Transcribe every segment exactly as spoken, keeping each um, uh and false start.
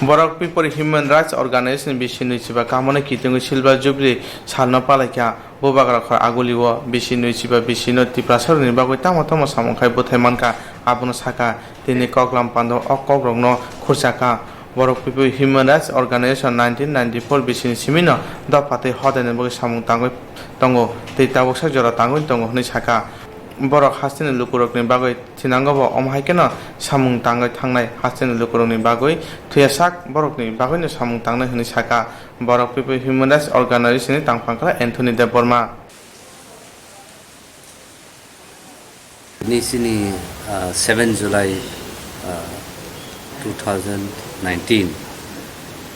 Borok People Human Rights Organization ni bisi nwi chiba kaham no kitingwi Silver Jubilee salno palaikha. Bubagra khor agulio bisi nwi chiba bisi no Tiprasarokni bagwi tamo tamo samung khai bwthai mankha, abono sakha. Tini koklam pando o kokrokno khurchakha. Borok People Human Rights Organization nineteen ninety-four bisini simino dopha tei hodaini bagwi samung tangwi tongo tei tabuksa jora tangwi tongo hwnwi sakha. Borok hasteni lukurokni bagwi thinango bo, omo hai kheno samung tangwi thangnai hasteni lukurokni bagwi thuya sak borokni bagwino samung tangnai hwnwi sakha Borok People Human Rights Organization ni tangphangkra Anthony Debbarma. Tini chini, ah, seven July, ah, two thousand nineteen.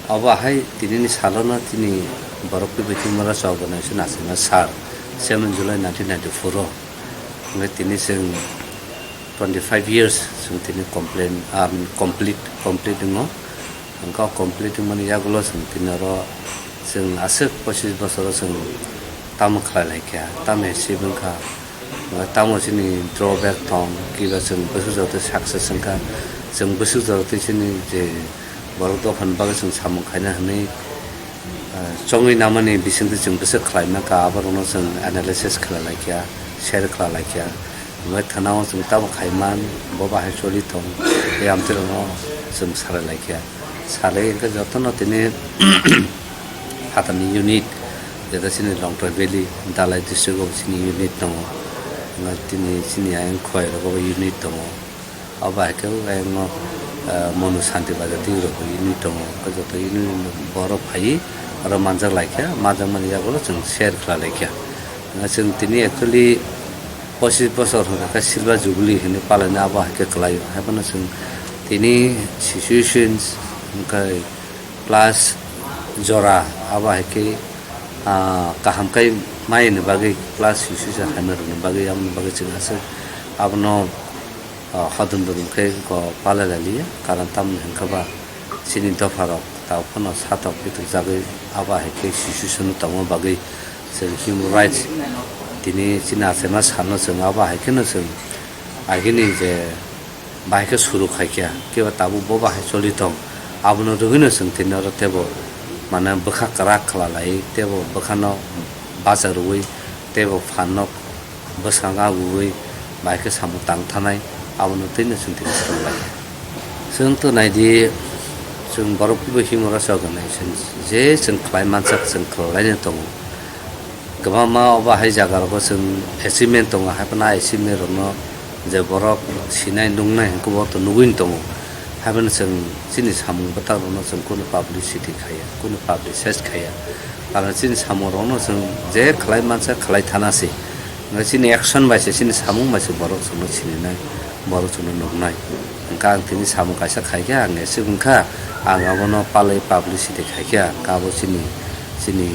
Abo hai tinini salono tini Borok People Human Rights Organization aswkna sar, seven July nineteen ninety-four o. Hwnwi tini chwng twenty-five years chwng tini complain, ah, complete, complete wngo. Hwnkhe o complete wngmani yagulo chwng tini oro chwng aswk pochis bosoro chwng tamo khlai lai kha, tamo achieve wng kha, tamo chini drawback tong, kiba chwng bwswk jora twi success wng kha, chwng bwswk jora twi chini je borok dophani bagwi chwng samung khaina hwnwi, ah, chongwi namani bisingtwi chwng bwswk khlai man kha, aborokno chwng analysis khlai lai kha, share khlai lai kha. Omo thana o chwng tamo khai man, bo bahai choli tong, tei amtwirokno chwng salai lai kha. Salai hwnkhe jotono tini phatarni unit, jeta chini Longtoi Valley, Dalai district o chini unit tongo. Tini chini ayang Khowai rogo bo unit tongo. Abo hai khe ayang no, ah, Monu Santi Bazar twi rok bo unit tongo. Joto unit borok phai oro manjak lai kha, manjak mani yagulo chwng share khlai lai kha. Chwng tini actually pochis bosor hwnkha khe Silver Jubilee hinwi palaina abo hai khe kwlaio. Haiphano chwng tini situations hwnkhe plus jora abo hai khe, ah, kaham khai maini bagwi plus situation hamya rwni bagwi aboni bagwi chwng aswk abono, ah, hodon dodon khe palai lai liya. Karon tamoni hwnkhe ba chini dopharok tabuk phano satok pitok jagwi abo hai khe situation o tongma bagwi chwng human rights tini chini achaima salno chwng abo hai kheno chwng agini je bahai khe suru khai kha, kebo tabuk bo bahai choli tong, abono rwgwino chwng tini oro teibo mane bwkha kwrak khlai lai teibo bwkhano bacha rwui teibo phanno bwskango aguwi bahai khe samung tang thanai, abono twino chwng tini swrwng lai. Chwng to naidi, chwng Borok People Human Rights Organization je chwng khlai mansak chwng khlai laino tongo. Kwbangma obo hai jaga rogo chwng achievement tongo, hai phano achievement rokno je borok sinai nuknai hwnkhe bo to nugwi tongo. Hai phano chwng chini samung bwtang rokno chwng kunu publicity khaiya, kunu publicize khaiya. Karon chini samung rokno chwng je khlai mansa khlai thana se. Hwnkhe chini action bai se, chini samung bai se borok chwngno sininai, borok chwngno nuknai. Hwnkhe ang tini samung kaisa khaikhe, ang achieve wngkha, ang abono palwi publicity khaikhe, ang abo chini, chini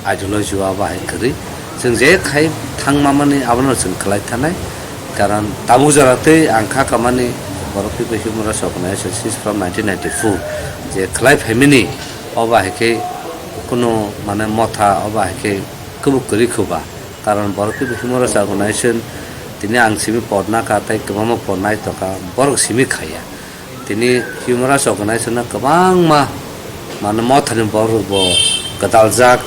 ideology o abo hai kwrwi. Chwng je khai thangma mani abono chwng khlai thanai. Karon tabuk jora tei ang kha kamani Borok People Human Rights Organization since from nineteen ninety-four je khlai phaimani, obo hai khe kunu mane motha obo hai khe kubuk kwrwi khuba. Karon Borok People Human Rights Organization tini ang simi porna kha tei kwbangma pornai tongkha, borok simi khaiya. Tini Human Rights Organization no kwbangma mane mothani borok bo gwdaljak,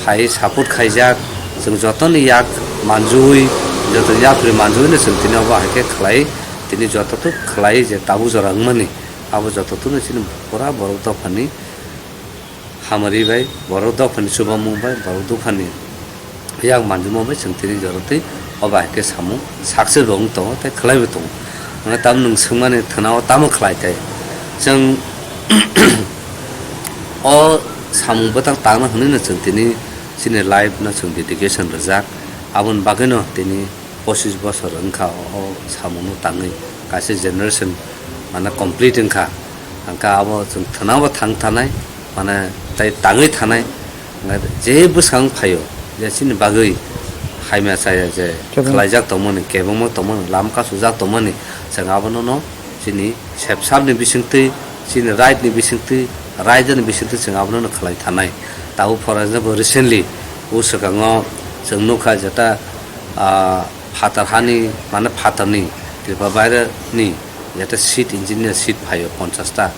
phai support khaijak, chwng jotoni yak manjui, joto yapri manjui no chwng tini obo hai khe khlai, tini joto tuk khlai je tabuk jora wngmani, abo joto tuk no chini pura borok dophani hamari bai, borok dophani chubamung bai, borok dophani yak manjuma bai chwng tini jora twi o bai khe samung success bo wng tongo tei khlai bo tongo. Hwnwi tamo nwng swngmani thwna o tamo khlai khe chwng o samung bwtang tangna hwnwi no chwng tini chini life no chwng dedication rwjak. Aboni bagwi no tini pochis bosor wngkha o samungno tangwi kaisa generation mane complete wngkha. Hwnkhe abo chwng thwnabo thang thanai, mane tei tangwi thanai. Hwnkhe je bwskang phaio, je chini bagwi hamya chaya je khlaijak tongmani, kebengma tongmani, lama kasujak tongmani, chwng abono no chini sepsapni bisingtwi, chini right ni bisingtwi, raidani bisingtwi chwng abono no khlai thanai. Tabuk for example recently o swkango chwng nukha jeta, ah, phatar hani, mane phatarni, Tripura baireni jeta seat engineer seat phaio ponchash ta.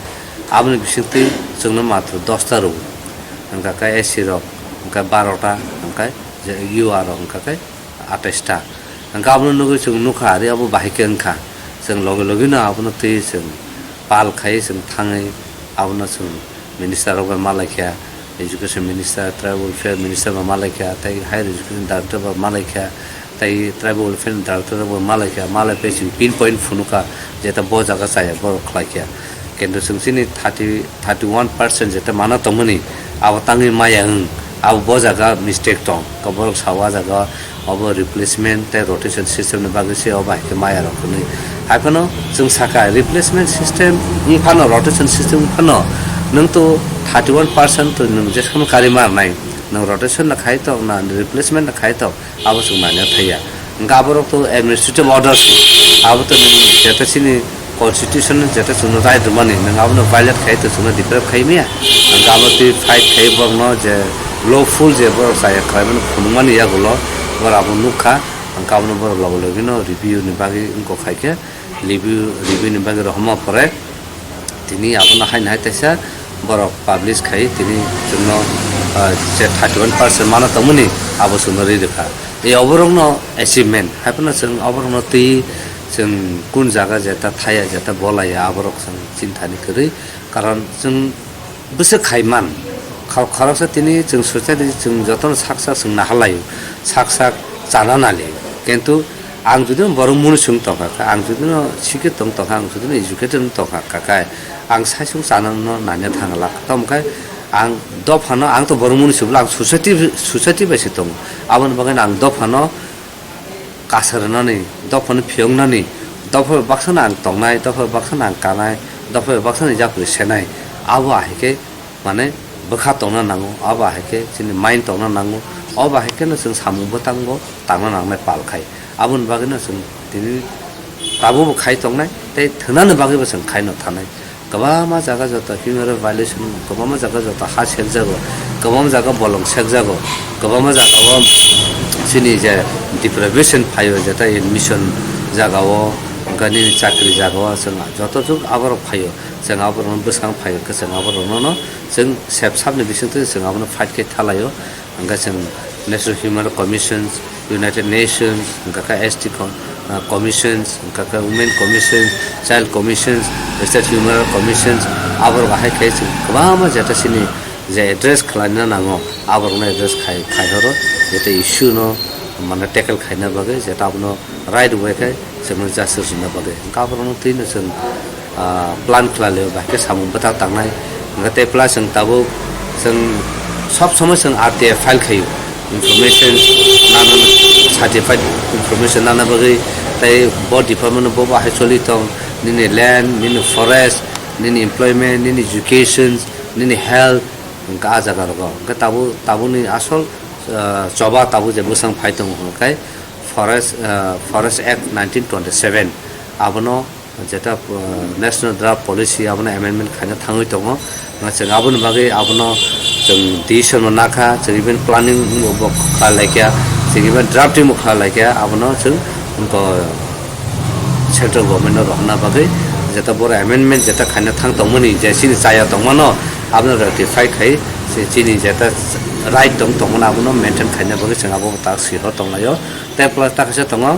Aboni bisingtwi chwngno matro dosta rwo, hwnkha khe S C rok hwnkha barota, hwnkha je U R rok hwnkha khe atais ta. Hwnkha abono nugwi chwng nukha, ari abo bahai khe wngkha. Chwng logi logino abono twi chwng pal khai chwng thangwi abono chwng minister rok bai malaikha, education minister, tribal welfare minister bai malaikha, tei higher education director bai malaikha, tei tribal welfare director bai malaikha, malaiphai chwng pinpoint phunukha, jeta bo jaga chaya borok khlaikha. Kintu chwng chini thirty, thirty one percent jeta mana tongmani, abo tangwi maya wng, abo bo jaga mistake tong, borok sao ah jaga obo replacement tei rotation system ni bagwi se obo hai khe maya rok hwnwi. Hai phano chwng sakha replacement system wng phano, rotation system wng phano nwng to thirty one percent to nwng jephano kari marnai, nwng rotation no khai tok na replacement no khai tok, abo chwng naina thaiya. Hwnkhe aborok to administrative orders, abo to nwng jeta chini constitution jeta chwngno right rwmani, nwng abono violate khai to chwngno deprive khai maya. Hwnkhe abo twi fight khai borokno je lawful je borok chaya khlaimani phunukmani yagulo borok abo nukha. Hwnkhe abono borok logi logino review ni bagwi wngkok hai khe review, review ni bagwi rohorma pore tini abono haino hai taisa borok publish khai tini chwngno, ah, je thirty one percent mana tongmani abo chwngno ri rwkha. E oborokno achievement hai phano chwng oborokno twi chwng kun jaga jeta thaya jeta bolaya aborok chwng chintani kwrwi, karon chwng bwswk khai man. Kha-, khoroksa tini chwng society chwng jotono sak sak chwng nahalaio, sak sak chana naliyo. Kintu ang jodi borok munu chwng tongkha kha, ang jodi no sikhe tong tongkha, ang jodi no educated wng tongkha kha khe, ang saichung chana no nanya thangla. Tamo khe ang dophano, ang to borok munu chwngla, ang society, society bai se tongo. Aboni bagwi no ang dophano kasa rwnani, dophano phiyoknani, dopha bai baksano ang tongnai, dopha bai baksano ang kanai, dopha bai baksano yapri senai, abo hai khe mane bwkha tongna nango, abo hai khe chini mind tongna nango, obo hai kheno chwng samung bwtangbo tangna nangnai pal khai. Aboni bagwino chwng tini tabukbo khai tongnai, tei thwnani bagwibo chwng khaino thanai. Kwbangma jaga joto human rights violation, kwbangma jaga joto ha sekjago, kwbangma jaga bolong sekjago, kwbangma jagao chini je deprivation phaio, jeta admission jagao, hwnkhe nini chakri jagao chwng joto juk aborok phaio, chwng aborokno bwskang phaio, hwnkhe chwng aborokno chwng sep sapni bisingtwi chwng abono fight khe thalaio. Hwnkhe chwng National Human Rights Commission, United Nations, hwnkhe khe S T co-, ah, Commissions, hwnkhe khe Women Commission, Child Commissions, State Human Rights Commissions, aborok ahai khe chwng kwbangma jeta chini je address khlaina nango, aborokno address khai, khai horo, jeta issue no mane tackle khaina bagwi, jeta abono right way khe chwngno justice rwna bagwi. Hwnkhe aborokno twino chwng, ah, plan khlai laio, bahai khe samung bwtha tangnai. Hwnkhe tei plus chwng tabuk chwng sob somoi chwng R T I file khaio. Information nana, certified information nana bagwi, tei bo department bo bahai choli tong, nini land, nini forest, nini employment, nini education, nini health, hwnkhe ah jaga rogo. Hwnkhe tabuk, tabukni asol, ah, choba tabuk je bwsang phai tongo hwnkhe Forest, ah, Forest Act nineteen twenty seven, abono jeta, ah, National Drought Policy abono amendment khaina thangwi tongo. Chwng aboni bagwi abono chwng decision bo nakha, chwng even planning bo khlai laikha, chwng even drafting bo khlai laikha, abono chwng wngkha central government no rohorna bagwi, jeta boro amendment jeta khaina thang tongmani, je chini chaya tongmano abono rectify khai, chini jeta right tong tongmano abono maintain khaina bagwi chwng abo tak swi ho tonglaio. Tei plus ta kaisa tongo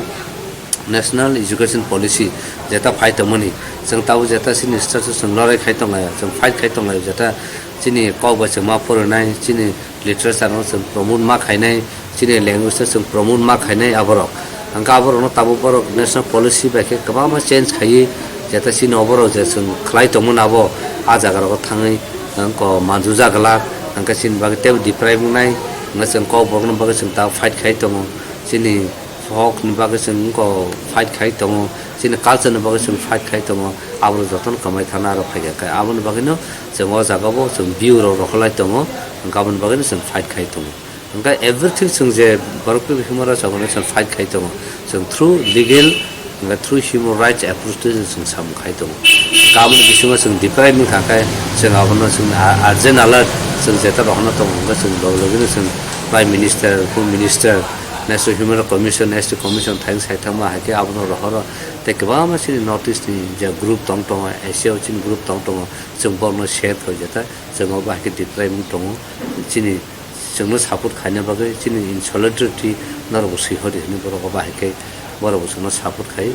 National Education Policy, jeta phai tongmani, chwng tabuk jeta chini status chwng lorai khai tonglaio, chwng fight khai tonglaio, jeta chini kok bai chwng ma phorinai, chini literature no chwng promote ma khainai, chini language no chwng promote ma khainai aborok. Hwnkhe aborokno tabuk borok national policy bai khe kwbangma change khaiwi, jeta chini oborok je chwng khlai tongmani abo ah jaga rogo thangwi wngkha manjujak glak, hwnkhe chini bagwi teibo deprive wngnai, hwnkhe chwng kokborokno bagwi chwng tabuk fight khai tongo. Chini Folk ni bagwi chwng wngkha fight khai tongo, chini culture ni bagwi chwng fight khai tongo, aborok jotono kwmai thangna aro phaikha khe aboni bagwino chwng o jaga o chwng view rok rohorlai tongo, hwnkhe aboni bagwino chwng fight khai tongo. Hwnkhe everything chwng je borok human rights abono chwng fight khai tongo, chwng through legal, hwnkhe through human rights approach twi chwng samung khai tongo. Hwnkhe aboni bisingo chwng deprive wngkha khe chwng abono chwng urgent alert chwng jeta rohorna tongo, hwnkhe chwng logi logino chwng Prime Minister, Home Minister, National Human Rights Commission, S T Commission thang sai thangma hai khe abono rohoro tei kwbangma chini North East ni je group tong tongo, Asia o chini group tong tongo, chwng borokno share khlai jeta, chwng obo hai khe deprive wng tongo. Chini chwngno support khaina bagwi chini in solidarity norokbo swi hodi hwnwi borok obo hai khe borokbo chwngno support khai,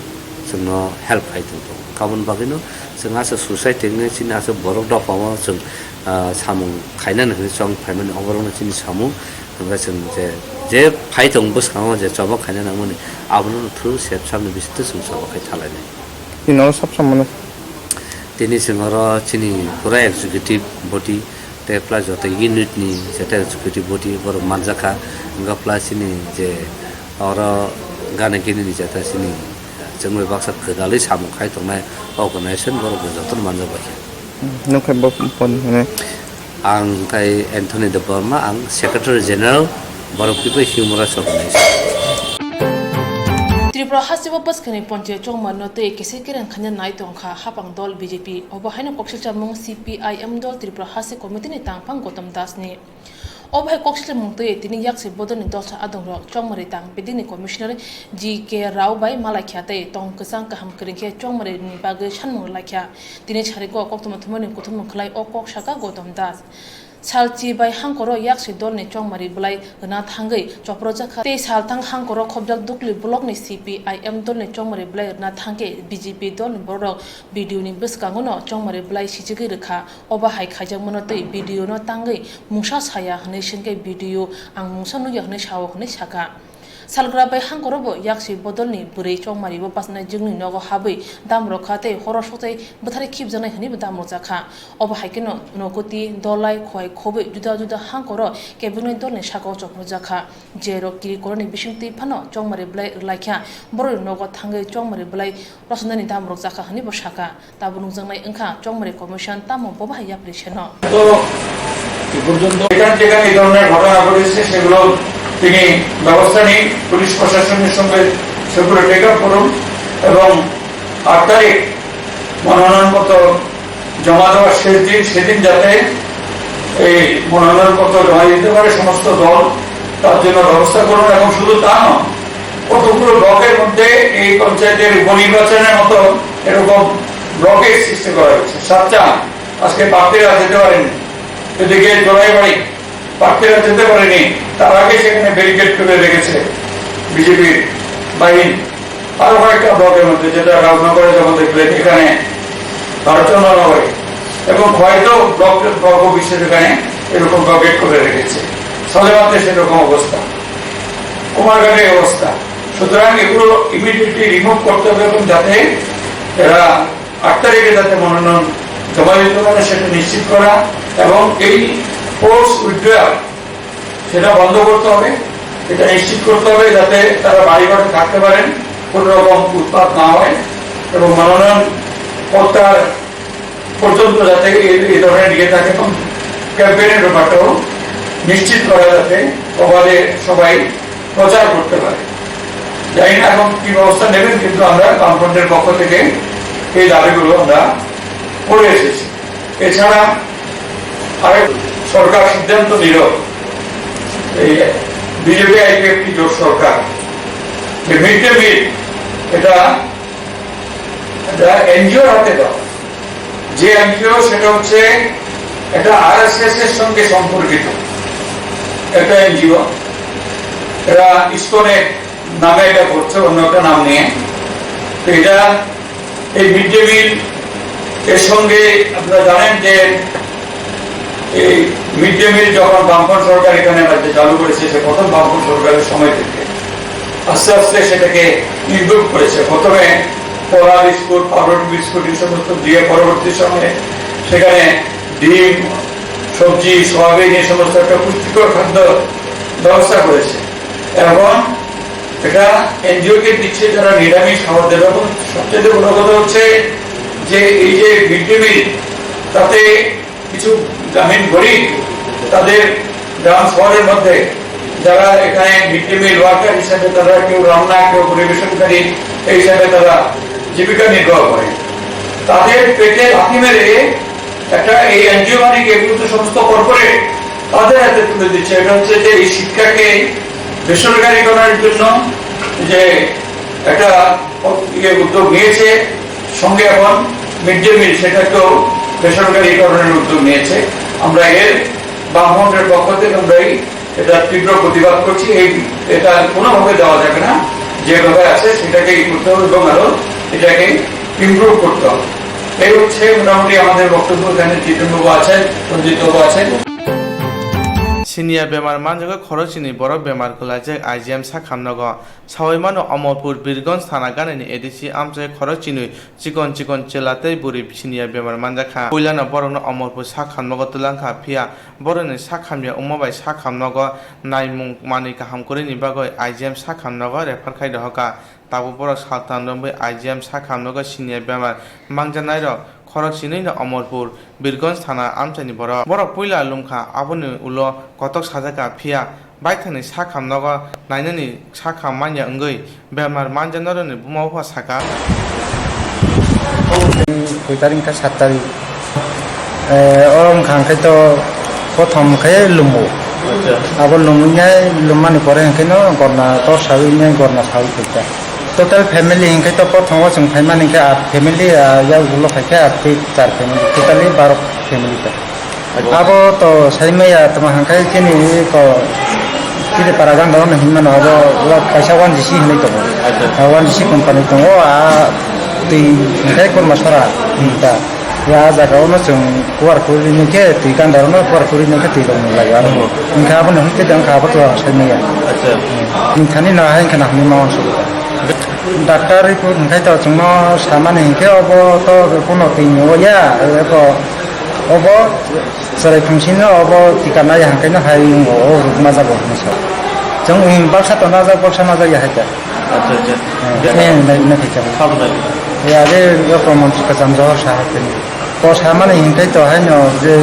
chwngno help khai tong tongo. Aboni bagwino chwng aswk society wngwi chini aswk borok dophao chwng, ah, samung khainani hwnwi chong phaimani oborokno chini samung. Hwnba chwng je, je phai tong bwskango je choba khaina nangmani, abono through sep samni bisingtwi chwng choba khai thalainai. Tini oro sab samano. Tini chwng oro chini pura executive body tei plus joto unit ni jeta executive body borok manjakha, wngkha plus chini je oro gana gini ni jeta chini chwngbai baksa kwdalwi samung khai tongnai organization borok jotono manjak bai kha. Nokhe bo pon hwnwi. Ang khe Anthony Debbarma, ang Secretary General, Borok People Human Rights Organization. Tripura hasteo bwskangni ponchayat chongmarino tei kisir kereng khaina nai tongkha hapang dol B J P. Obo haino koksilchamung C P I M dol Tripura haste committee ni tangphang Gautam Das ni. Obo hai koksilmung twi tini yaksi bodolni dolsa adongrok chongmari tang bedini commissioner G K Rao bai malaikha tei tong kwchang kaham kwrwngkhe chongmarini bagwi sanmung rwlaikha. Tini sariko koktwma thumani kuthumung khlai o kok saka Gautam Das. Salchi bai hangkoro yaksi dolni chongmari bwlai rwna thangwi choprojakha tei salthang hangkoro khobjak Dukli blockni C P I M dolni chongmari bwlai rwna thangkhe B J P dolni bororok B D O ni bwskangono chongmari bwlai sichigwi rwkha. Obo hai khaijakmano tei B D O no tangwi mungsa saya hwnwi swngkhe B D O ang mungsa nukya hwnwi sao hwnwi sakha. Salgra bai hangkorobo yaksi bodolni bwrwi chongmari bo bachanai jwngni nogo habwi dam rwkha tei horo sokchai bwtharwi khibjaknai hwnwibo dam rwjakha. Obo hai kheno Unakoti, Dolai, Khowai khobwi juda juda hangkoro kebengni dolni sakao chopropjakha. Jerok kirikoroni bisingtwi phano chongmari bwlai rwlaikha, borokni nogo thangwi chongmari bwlai rwchapnani dam rwjakha hwnwi bo sakha. Tabuk nukjaknai wngkha chongmari commission tamo bobo hai yapri seno. তো এ পর্যন্ত এখানে যেখানে এই ধরনের ঘটনা ঘটেছে সেগুলো তিনি ব্যবস্থা নিন, পুলিশ প্রশাসনের সঙ্গে সেগুলো টেক আপ করুন এবং আট তারিখ মনোনয়নপত্র জমা দেওয়ার শেষ দিন, সেদিন যাতে এই মনোনয়নপত্র জমা দিতে পারে সমস্ত দল, তার জন্য ব্যবস্থা করুন। এবং শুধু তা নয়, কতগুলো ব্লকের মধ্যে এই পঞ্চায়েতের উপনির্বাচনের মতো এরকম ব্লকের সৃষ্টি করা হয়েছে। সাতটা আজকে প্রার্থীরা যেতে পারেননি, এদিকে জোড়াইবাড়ি প্রার্থীরা যেতে পারেনি, তার আগে সেখানে ব্যারিকেড তুলে রেখেছে বিজেপির বাহিনী। আরো কয়েকটা ব্লকের মধ্যে, যেটা রাজনগরে যেমন দেখলেন, এখানে ভারতচন্দ্রনগরে এবং হয়তো ব্লক, ব্লক অফিসের এখানে এরকম ব্লকেট করে রেখেছে। সালেমাতে সেরকম অবস্থা, কুমারঘাটে অবস্থা। সুতরাং এগুলো ইমিডিয়েটলি রিমুভ করতে হবে এবং যাতে এরা আট তারিখে যাতে মনোনয়ন জমা দিতে পারে সেটা নিশ্চিত করা এবং এই ফোর্স উইথড্রয়াল সেটা বন্ধ করতে হবে। এটা নিশ্চিত করতে হবে যাতে তারা বাড়ি ঘরে থাকতে পারেন, কোনো রকম উৎপাত না হয় এবং মনোনয়ন প্রত্যাহার পর্যন্ত যাতে এই, এই ধরনের ইয়ে থাকে এবং ক্যাম্পেইনের ব্যাপারটাও নিশ্চিত করা যাতে সমাজে সবাই প্রচার করতে পারে। জানি না এখন কি ব্যবস্থা নেবেন, কিন্তু আমরা বামফ্রন্টের পক্ষ থেকে এই দাবিগুলো আমরা করে এসেছি। এছাড়া আরেক সরকার সিদ্ধান্ত নিল, এই বিজেপি আইপিএফটি জোট সরকার, যে মিড ডে মিল এটা, এটা এনজিওর হাতে দেওয়া। যে এনজিও সেটা হচ্ছে একটা আরএসএস এর সঙ্গে সম্পর্কিত একটা এনজিও, এরা ইসকনের নামে এটা করছে, অন্য একটা নাম নিয়ে। তো এটা এই মিড ডে মিল এর সঙ্গে আপনারা জানেন যে এই মিড ডে মিল যখন বামফ্রন্ট সরকার এখানে রাজ্যে চালু করেছে, সে প্রথম বামফ্রন্ট সরকারের সময় থেকে আস্তে আস্তে সেটাকে ইমপ্রুভ করেছে। প্রথমে কলা বিস্কুট, পাউরুটি বিস্কুট, এই সমস্ত দিয়ে পরবর্তী সময়ে সেখানে ডিম, সবজি, সয়াবিন, এই সমস্ত একটা পুষ্টিকর খাদ্য ব্যবস্থা করেছে। এখন এটা এনজিও কে দিচ্ছে, যারা নিরামিষ খাবার দেবে। এবং সবচেয়ে বড় কথা হচ্ছে যে এই যে মিড ডে মিল, তাতে কিছু গ্রামীণ গরিব, তাদের গ্রাম শহরের মধ্যে যারা এখানে মিড ডে মিল ওয়ার্কার হিসাবে তারা কেউ রান্না, কেউ পরিবেশনকারী, এই হিসাবে তারা জীবিকা নির্বাহ করে। তাদের পেটে লাথি মেরে একটা এই এনজিও মানি এগুলো তো সমস্ত কর্পোরেট, তাদের হাতে তুলে দিচ্ছে। এটা হচ্ছে যে এই শিক্ষাকে বেসরকারীকরণের জন্য যে একটা ইয়ে উদ্যোগ নিয়েছে, সঙ্গে এখন মিড ডে মিল, সেটাকেও বেসরকারীকরণের উদ্যোগ নিয়েছে। আমরা এর বামফ্রন্টের পক্ষ থেকে আমরা এই এটা তীব্র প্রতিবাদ করছি। এই, এটা কোনোভাবে দেওয়া যাবে না, যেভাবে আছে সেটাকেই করতে হবে এবং আরো এটাকে ইমপ্রুভ করতে হবে। এই হচ্ছে মোটামুটি আমাদের বক্তব্য। এখানে জিতেনবাবু আছেন, সঞ্জিতবাবু আছেন। Siniya bemar manjago khorok chini borok bemar kwlaijak I G M sakhamnogo. Saui mano Omorpur Birgonj thana ganani A D C amchai khorok chinwi chikon chikon chwla tei bwrwi siniya bemar manjakha. Puilano borokno Omorpur sakhamnogo twlangkha, phiya borokni sakhamya wngma bai sakhamnogo naimung manwi kaham kwrwini bagwi I G M sakhamnogo refer khai rohorkha. Tabuk borok saltham romwi I G M sakhamnogo siniya bemar mangjanairok khorok chinwino Omorpur Birgonj thana amchaini borok. Borok puila lumkha, aboni ulo kotok sajakha, phiya baithangni sakhamnogo nainani sakham manya wngwi bemar manjanorokni buma bupha sakha. Koi tarik wngkha? Sat tarik. Eh, oro wngkha hwnkhe to prothom khe lumo. Acha. Abo lumwi nai, lummani pore hwnkhe no gorna tor sawi nai gorna sawi khaikha. Total family hwnkhe to prothomo chwng phaimani hwnkhe at family, ah, yak ulo khaikhe at tei char family. Totally baro family ta. Acha. Abo to saimaya tamo hwnkhe chini to chini para ganda no hinmano abo kaisa one G C hinwi tongo. Acha. Ah, one G C company tongo, ah, twi hwnkhe Kurmasora ta. Ya, ah jaga o no chwng kuar kuri ni khe twi ganda rok no kuar kuri ni khe twi rok ni lai aro. Hmm. Hwnkhe abo ni hwnkhe tei wngkha abo to ang sai manya. Acha. Ni thani no hai wngkha na hwnwi ma uansukha. Doctor report hwnkhe to chwng no samani hwnkhe obo to kuno twi ni o ya, eko obo chwrai thung sino obo tika nai hwnkhe no hai wngo, o rwk ma jago hwnwi sa. Chwng baksa to najak, baksa najak ya hai ta. Acha, acha. Eh, eh, nai, nai, nai, nai. Sabo nai. Ya, je, yo, proman, kacham johor saha kini. To samani hintai to haino, je,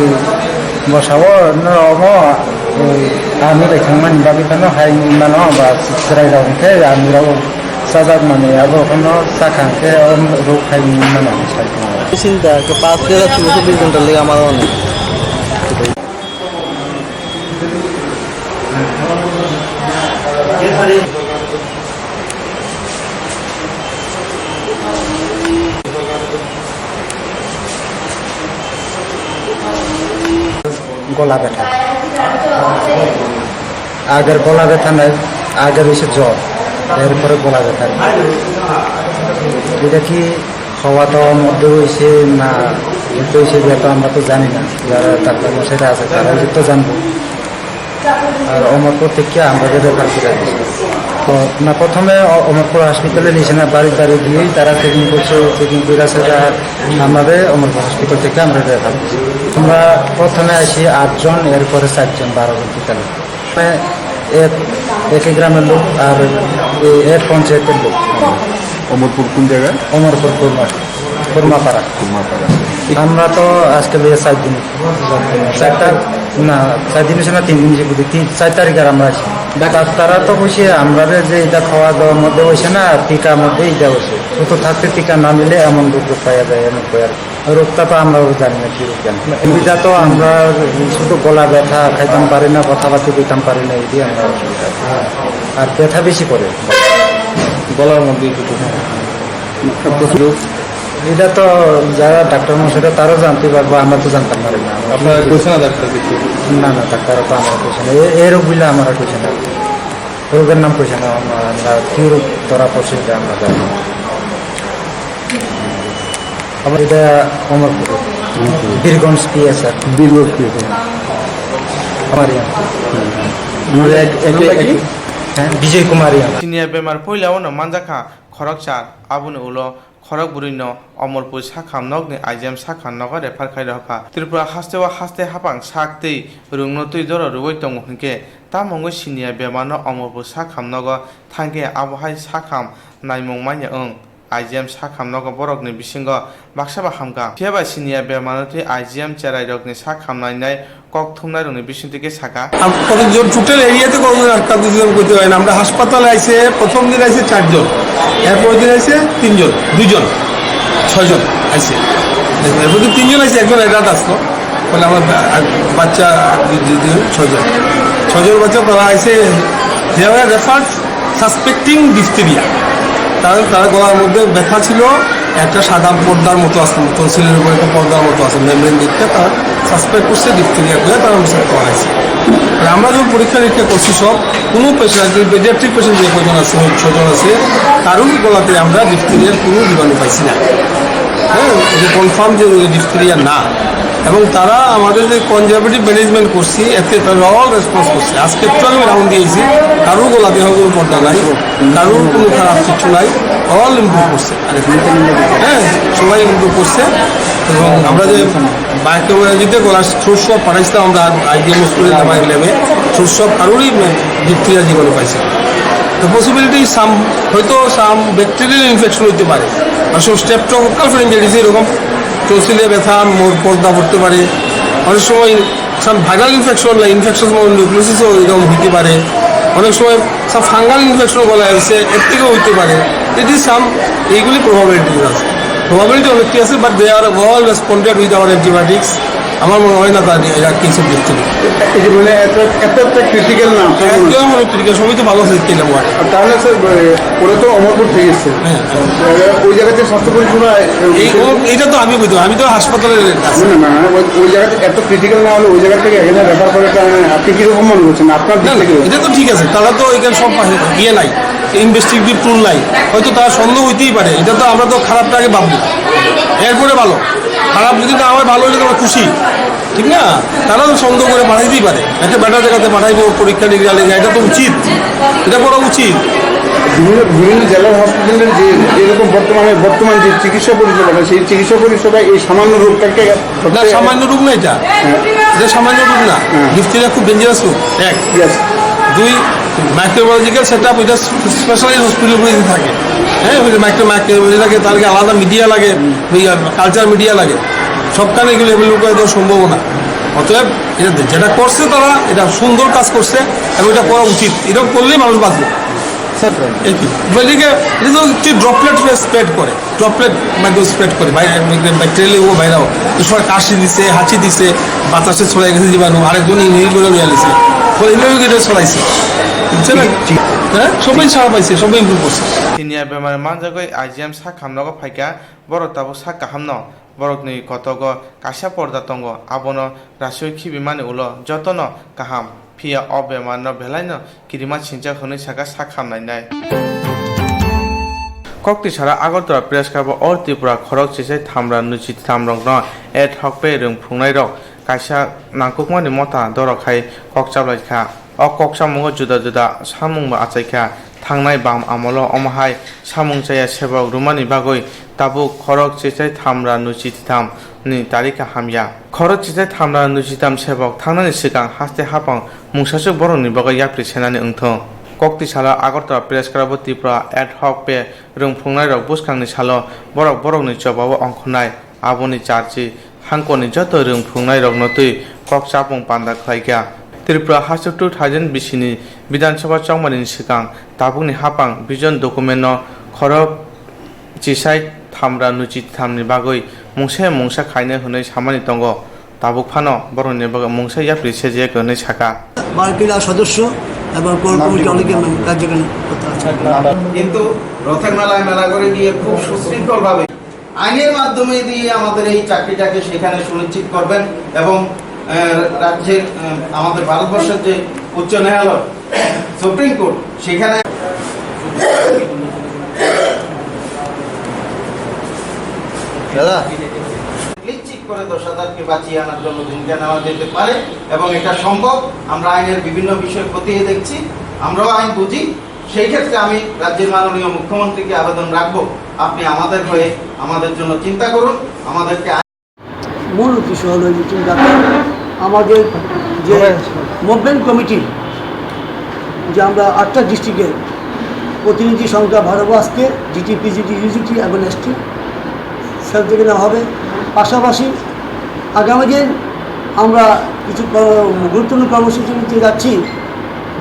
bosao, no, omo, eh, ami bai thangmani bagwi phano hai mano, ba, chwrai rok hwnkhe, ami rok sajak mani, abo phano sakha hwnkhe, o rok hai mano, sai. Sinta, ke paanch tera chubis ghonta lega maro ni. Gola betha. Ager gola betha nai, ager ise jor, erpore gola betha. Ita ki Howado মধ্যে হইছে না, ভিতরে হইছে, এটা তো আমরা তো জানি না। যারা ডাক্তার মশাইরা আছে, তারাই তো জানবো। আর অমরপুর থেকে আমরা রেফার করে দিয়েছি। তো না, প্রথমে অ-, অমরপুর হসপিটালে নিয়েছে না, বাড়ি বাড়ি গিয়েই তারা চেকিং করছে, চেকিং করে আছে, তারা আমাদের অমরপুর হসপিটাল থেকে আমরা রেফার করছি। আমরা প্রথমে আসি আটজন, এরপরে চারজন, বারো জন টোটাল। এক, একই গ্রামের লোক আর এ-, এক পঞ্চায়েতের লোক। অমরপুর কোন জায়গায়? অমরপুর কুরমা, কুরমাপাড়া। কুরমাপাড়া। আমরা তো আজকে লইয়া চার দিন। চারটা, না, চার দিন হচ্ছে না, তিন দিন হচ্ছে, বুঝি, তিন, চার তারিখ আর আমরা আছি। ডাক্তাররা তো কইছে, আমরা যে এটা খাওয়া দাওয়ার মধ্যে হইছে না, টিকার মধ্যে এটা হইছে। সুস্থ থাকতে টিকা না নিলে এমন রোগ পাওয়া যায়, এমন কই আর কি। রোগটা তো আমরাও জানি না কি রোগ জানি। এটা তো আমরা শুধু গলা ব্যথা, খাইতাম পারি না, কথাবার্তা কইতাম পারি না, এটাই আমরা অসুবিধা। আর ব্যথা বেশি করে। গলার মধ্যে একটু। এটা তো যারা ডাক্তার মশাইরা তারাও জানতে পারবো, আমরা তো জানতাম পারি না। আপনারা কইছে না ডাক্তার কিছু? না, না, ডাক্তাররা তো আমরা কইছে না। এ-, এই রোগগুলো আমরা কইছে না। রোগের নাম কইছে না, আমরা, আমরা কি রোগ ধরা পড়ছে এটা আমরা জানি না। আমার এটা অমরপুর, অমরপুর। বীরগঞ্জ পিএস আর। বীরগঞ্জ পিএস। আমার ইয়াং। মানে এক, এক, নামটা কি? এক, হ্যাঁ, বিজয় কুমার ইয়াং। Siniya bemar puila o no manjakha khoroksa, aboni ulo khorok bwrwi no Omorpur sakham nokni I G M sakham nogo refer khai rokha. Tripura haste o haste hapang sak tei rwngno twi doro rwui tongo hinkhe, tamo wngwi siniya bemar no Omorpur sakham nogo thangkhe abo hai sakham naimung manya wng. I G M sakham nogo borokni bisingo baksa ba hamkha. Phiya ba siniya bemar no twi I G M cherai rokni sakham nainai kok thumnairokni bisingtwi khe saka. আম-, কতজন টোটাল এরিয়াতে কতজন আক্রান্ত ছিলাম করতে পারি না। আমরা হাসপাতালে আইছে, প্রথম দিন আইছে চারজন, এরপর দিন আইছে তিনজন, দুইজন, ছয়জন আইছে। এরপর দিন তিনজন আইছে, একজন অ্যাডাল্ট আসলো, মানে আমার বা-, আর বাচ্চা দু-, দু-, দুজন, ছয়জন, ছয়জন বাচ্চা তারা আইছে। They were referred suspecting diphtheria. তাদের, তাদের গলার মধ্যে ব্যথা ছিল, একটা সাদা পর্দার মতো আছে, টনসিলের উপরে একটা পর্দার মতো আছে, মেমব্রেন দেখতে তারা সাসপেক্ট করছে ডিফথেরিয়া বলে তারা অনুসারে করা হয়েছে। আর আমরা যখন পরীক্ষা নিরীক্ষা করছি সব, কোনো পেশেন্ট, পেডিয়াট্রিক পেশেন্ট যে কজন আছে, ছজন আছে, কারোর গলাতে আমরা ডিফথেরিয়ার কোনো জীবাণু পাইছি না। হ্যাঁ, এটা কনফার্ম যে ডিফথেরিয়া না। এবং তারা আমাদের যে কনজারভেটিভ ম্যানেজমেন্ট করছি, এতে তারা অল রেসপন্স করছে। আজকে একটু আগে রাউন্ড দিয়েছি, কারোর গলাতে হয়তো কোনো পর্দা নাই, কারোর কোনো খারাপ কিছু নাই, অল ইমপ্রুভ করছে। হ্যাঁ, সবাই ইমপ্রুভ করছে। এবং আমরা যে বায়োকেমিস্ট্রিতে গলার থ্রোট সোয়াব পাঠাইছিলাম আমরা আইজিএমএস করে, আমার ল্যাবে থ্রোট সোয়াব কারোরই ডিফথেরিয়া জীবাণু পাইছে। তো পসিবিলিটি সাম, হয়তো সাম ব্যাকটেরিয়াল ইনফেকশন হইতে পারে, অনেক সময় স্ট্রেপ্টোকোকাল ফেরিনজাইটিস এরকম টনসিলে ব্যথা, মোর পর্দা পড়তে পারে, অনেক সময় সাম ভাইরাল ইনফেকশন, ইনফেকশন নিউক্লিওসিসও এরকম হইতে পারে, অনেক সময় সাম ফাঙ্গাল ইনফেকশন গলায় হয়েছে, এর থেকেও হইতে পারে। ইট ইজ সাম, এইগুলি প্রবাবিলিটি আছে, প্রবাবিলিটি অনেকটি আছে, but they are all responded with our antibiotics। আমার মনে হয় না তার এরা কিছু দিক থেকে। এই যে মানে এত, এত একটা ক্রিটিক্যাল না, আপনার মনে হয়? একদম অনেক ক্রিটিক্যাল, সবই তো ভালো হয়ে গেলাম আর। আর তাহলে স্যার, মানে, ওরা তো অমরপুর থেকে এসছে। হ্যাঁ, হ্যাঁ। ওই জায়গাতে স্বাস্থ্য পরিষেবা, এই, ও, এটা তো আমি বুঝতে পারি, আমি তো হাসপাতালে আছি। না, না, না, ওই, ওই জায়গাতে এত ক্রিটিক্যাল না হলে ওই জায়গা থেকে এখানে রেফার করে, তাহলে আপনি কিরকম মনে করছেন? আপনার দিক না, না, থেকে? এটা তো ঠিক আছে, তারা তো এখানে সব পাশে ইয়ে নাই, ইনভেস্টিগেটিভ টুল নাই, হয়তো তারা সন্দেহ হইতেই পারে। এটা তো আমরা তো খারাপটা আগে ভাববো, এরপরে ভালো। খারাপ যদি না হয়, ভালো হলে তো আমরা খুশি, ঠিক না? তারা তো সন্দেহ করে পাঠাইতেই পারে, একটা বেটার জায়গাতে পাঠাইবো পরীক্ষা নিরীক্ষা লেগে, এটা তো উচিত, এটা করা উচিত। বিভিন্ন, বিভিন্ন জেলার হসপিটালের যে যেরকম বর্তমানে, বর্তমান যে চিকিৎসা পরিষেবাটা, সেই চিকিৎসা পরিষেবায় এই সামান্য রোগটাকে না, সামান্য রোগ না এটা। হ্যাঁ। এটা সামান্য রোগ না। হ্যাঁ। ডিফথেরিয়া খুব ডেঞ্জারাস রোগ, এক। ইয়েস। দুই, মাইক্রোবায়োলজিক্যাল সেটআপ এটা স্পেশালাইজ হসপিটালগুলোতে থাকে। হ্যাঁ, ওই যে মাইক্রো, মাইক্রোবায়োলজি লাগে, তার আগে আলাদা মিডিয়া লাগে, ওই, আহ, কালচার মিডিয়া লাগে। সবখানে এগুলো অ্যাভেলেবল করে দেওয়া সম্ভব না। অতএব এটা যেটা করছে তারা, এটা সুন্দর কাজ করছে এবং এটা করা উচিত। এরকম করলেই মানুষ বাঁচবে। স্যার, এই কি? এদিকে এটা তো হচ্ছে ড্রপলেট স্প্রেড করে। ড্রপলেট মাধ্যমে স্প্রেড করে, বাইরে ব্যাকটেরিয়া ও বাইরেও। তো সবাই কাশি দিছে, হাঁচি দিছে, বাতাসে ছড়াই গেছে জীবাণু, আরেকজন ইনহেল করে নিয়ে আনিছে। তো এইভাবে এটা ছড়াইছে। বুঝছেন না? ঠিক। হ্যাঁ? সবাই সারা পাইছে, সবাই ইমপ্রুভ করছে। Tini ya bemar manjagwi I G M sak hamnogo phaikha, borok tabuk sak kahamno, borokni kotogo kaisa porda tongo, abono rasiui khibimani ulo jotono kaham. Phiya o bemarno belaino kirima singjak hwnwi saka sak hamlainai. Kokti sara Agartala press club o All Tripura khorok chichai thamra nuchi thamrokno ad hoc pay rwng phungnairok kaisa nangkukmani mota dorok hai kok chaplaikha. O kok chamungo juda juda samungbo achaikha. Thangnai bam amolo omo hai samung chaya sebok rwmani bagwi tabuk khorok chichai thamra nuchi thitham ni tarikha hamya. Khorok chichai thamra nuchi thitham sebok thangnani swkang haste hapang mungsaswk borokni bagwi yapri senani wngthung. Kokti salo Agartala press club o Tripura ad hoc pay rwng phungnairok bwskangni salo borok borokni chobao ongkhornai. Aboni charchi hangkoni joto rwng phungnairokno twi kok chapung panda khlaikha. Tripura haste two thousand bisi ni Bidhan Sabha chongmani swkang tabukni hapang vision document no khorok chichai thamra nuchi thamni bagwi mungsa mungsa khainai hwnwi samani tongo. Tabuk phano borokni bagwi mungsa yapri sejak hwnwi saka. বারো কিলো সদস্য এবং core committee অনেকে কার্যক্রম করতে আছে। কিন্তু রথের মেলায় মেলা করে নিয়ে খুব সুশৃঙ্খলভাবে আইনের মাধ্যমে দিয়ে আমাদের এই চাকরিটাকে সেখানে সুনিশ্চিত করবেন এবং, আহ, রাজ্যের, আহ, আমাদের ভারতবর্ষের যে উচ্চ ন্যায়ালয়, সুপ্রিম কোর্ট, সেখানে দাদা। নিশ্চিত করে দশ হাজারকে বাঁচিয়ে আনার জন্য ভূমিকা নেওয়া যেতে পারে এবং এটা সম্ভব। আমরা আইনের বিভিন্ন বিষয় খতিয়ে দেখছি, আমরাও আইন বুঝি। সেই ক্ষেত্রে আমি রাজ্যের মাননীয় মুখ্যমন্ত্রীকে আবেদন রাখবো, আপনি আমাদের হয়ে আমাদের জন্য চিন্তা করুন, আমাদেরকে মূল উদ্দেশ্য হলো এই মিটিং ডাকা, আমাদের যে মুভমেন্ট কমিটি, যে আমরা আটটা ডিস্ট্রিক্টের প্রতিনিধি সংখ্যা বাড়াবো আজকে, জিটি, পিজিটি, ইউজিটি এবং এসটি সেল থেকে নেওয়া হবে। পাশাপাশি আগামী দিন আমরা কিছু কর-, গুরুত্বপূর্ণ কর্মসূচি নিতে যাচ্ছি,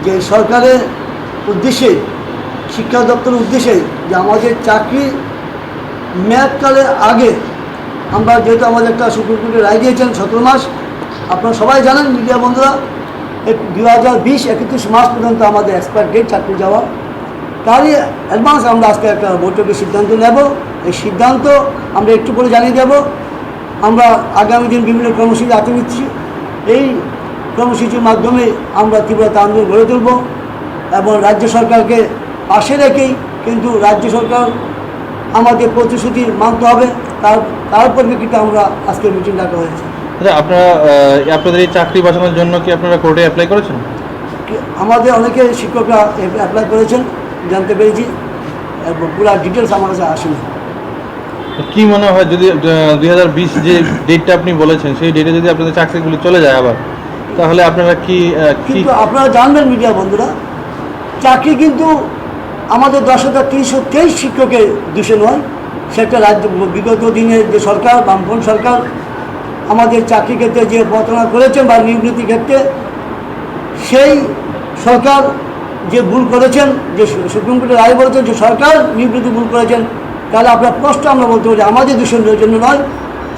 যে সরকারের উদ্দেশ্যে, শিক্ষা দপ্তরের উদ্দেশ্যে, যে আমাদের চাকরি মেয়াদকালের আগে আমরা, যেহেতু আমাদের একটা সুপ্রিম কোর্টে রায় দিয়েছেন সতেরো মাস, আপনারা সবাই জানেন মিডিয়া বন্ধুরা, দুই হাজার বিশ একত্রিশ মাস পর্যন্ত আমাদের এক্সপায়ার ডেট চাকরি যাওয়া। তারই অ্যাডভান্স আমরা আজকে একটা বৈঠকে সিদ্ধান্ত নেব। এই সিদ্ধান্ত আমরা একটু পরে জানিয়ে দেব। আমরা আগামী দিন বিভিন্ন কর্মসূচি হাতে নিচ্ছি। এই কর্মসূচির মাধ্যমে আমরা তীব্রতা আন্দোলন গড়ে তুলব এবং রাজ্য সরকারকে পাশে রেখেই কিন্তু রাজ্য সরকার আমাদের প্রতিশ্রুতি মানতে হবে। তার তার পরিপ্রেক্ষিতে আমরা আজকে মিটিং ডাকা হয়েছে। আচ্ছা, আপনারা আহ, আপনাদের এই চাকরি বাঁচানোর জন্য কি আপনারা কোর্টে অ্যাপ্লাই করেছেন? আমাদের অনেকে শিক্ষকরা অ্যাপ্লাই করেছেন, জানতে পেরেছি, এবং পুরো ডিটেলস আমার কাছে আসেনি। কি মনে হয়, যদি দুই হাজার বিশ যে ডেটটা আপনি বলেছেন, সেই ডেটে যদি আপনাদের চাকরিগুলি চলে যায় আবার, তাহলে আপনারা কি আহ, কি কিন্তু আপনারা জানবেন মিডিয়া বন্ধুরা, চাকরি কিন্তু আমাদের দশ হাজার তিনশো তেইশ শিক্ষকের দোষে নয়। সেটা রাজ্য বিগত দিনের যে সরকার, বামফ্রন্ট সরকার আমাদের চাকরি ক্ষেত্রে যে প্রতারণা করেছেন বা নিয়োগ নীতি ক্ষেত্রে, সেই সরকার যে ভুল করেছেন, যে সুপ্রিম কোর্টের রায় বলেছেন যে সরকার নিয়োগ নীতি ভুল করেছেন, তাহলে আপনারা স্পষ্ট আমরা বলতে পারি আমাদের দোষের জন্য নয়।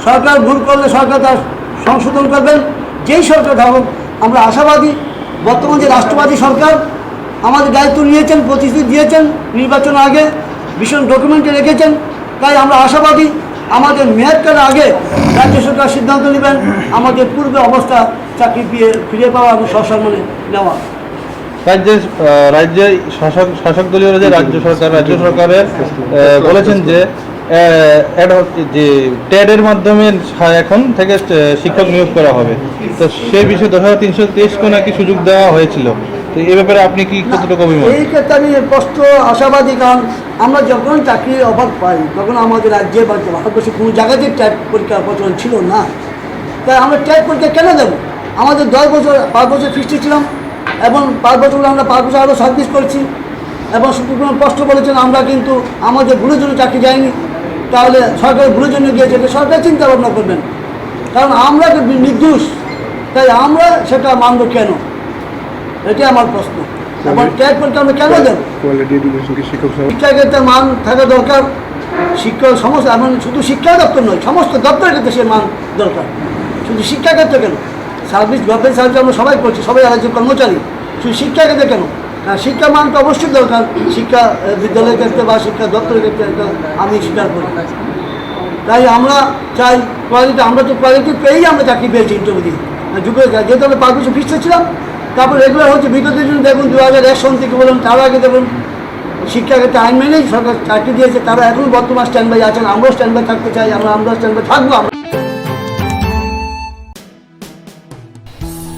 সরকার ভুল করলে সরকার তার সংশোধন করবেন। যেই সরকার থাকুক, আমরা আশাবাদী বর্তমান যে রাষ্ট্রবাদী সরকার আমাদের দায়িত্ব নিয়েছেন, প্রতিশ্রুতি দিয়েছেন নির্বাচন আগে, ভীষণ ডকুমেন্টে রেখেছেন। তাই আমরা আশাবাদী আমাদের মেয়াদকাল আগে রাজ্য সরকার সিদ্ধান্ত নেবেন আমাদের পূর্বে অবস্থা চাকরি দিয়ে ফিরে পাওয়া এবং সসম্মানে নেওয়া। রাজ্যে আহ, রাজ্যে শাসক শাসক দলীয় যে রাজ্য সরকার রাজ্য সরকারের আহ, বলেছেন যে আহ, ad hoc যে টেডের মাধ্যমে সা- এখন থেকে আহ, শিক্ষক নিয়োগ করা হবে। তো সেই বিষয়ে দশ হাজার তিনশো তেইশ কোনো একটি সুযোগ দেওয়া হয়েছিল। তো এই ব্যাপারে আপনি কি কতটুকু অভিমত? এই ক্ষেত্রে আমি স্পষ্ট আশাবাদী, কারণ আমরা যখন চাকরি অফার পাই তখন আমাদের রাজ্যে বা ভারতবর্ষে কোনো জায়গাতে ট্যাট পরীক্ষার প্রচলন ছিল না। তাই আমরা ট্যাট পরীক্ষা কেন দেবো? আমাদের দশ বছর, পাঁচ বছর ফিক্সড ছিলাম এবং পাঁচ বছর আমরা পাঁচ বছর আরও সার্ভিস করছি এবং সুপ্রিম কোর্ট স্পষ্ট বলেছেন আমরা কিন্তু আমাদের ভুলের জন্য চাকরি যায়নি, তাহলে সরকারের ভুলের জন্য গিয়েছে, এটা সরকার চিন্তা ভাবনা করবেন, কারণ আমরা তো নির্দোষ, তাই আমরা সেটা মানবো কেন? এটাই আমার প্রশ্ন। এবং ট্যাট পরীক্ষা আমরা কেন দেবো? কোয়ালিটি এডুকেশন কি শিক্ষক সহ শিক্ষাক্ষেত্রে মান থাকা দরকার। শিক্ষা সমস্ত, এমন শুধু শিক্ষা দপ্তর নয়, সমস্ত দপ্তরের ক্ষেত্রে সে মান দরকার। শুধু শিক্ষাক্ষেত্রে কেন? সার্ভিস, গভর্নমেন্ট সার্ভিস আমরা সবাই করছি, সবাই রাজ্যের কর্মচারী। শুধু শিক্ষাক্ষেত্রে কেন? হ্যাঁ, শিক্ষা মান তো অবশ্যই দরকার। শিক্ষা আহ, বিদ্যালয়ের ক্ষেত্রে বা শিক্ষা দপ্তরের ক্ষেত্রে একটা আমি স্বীকার করি। তাই আমরা চাই কোয়ালিটি, আমরা তো কোয়ালিটি পেয়েই আমরা চাকরি পেয়েছি ইন্টারভিউ দিয়ে। আর যুগে যেহেতু আমরা পাঁচ বছর ফিক্সড ছিলাম, তারপর রেগুলার হচ্ছে। বিগত দিন দেখুন, দু হাজার এক সন থেকে বলুন, তার আগে দেখুন, শিক্ষাক্ষেত্রে আইন মেনেই সরকার চাকরি দিয়েছে, তারা এখনো বর্তমান স্ট্যান্ড বাই আছেন। আমরাও স্ট্যান্ড বাই থাকতে চাই, আমরা আমরাও স্ট্যান্ড বাই থাকবো আমরা।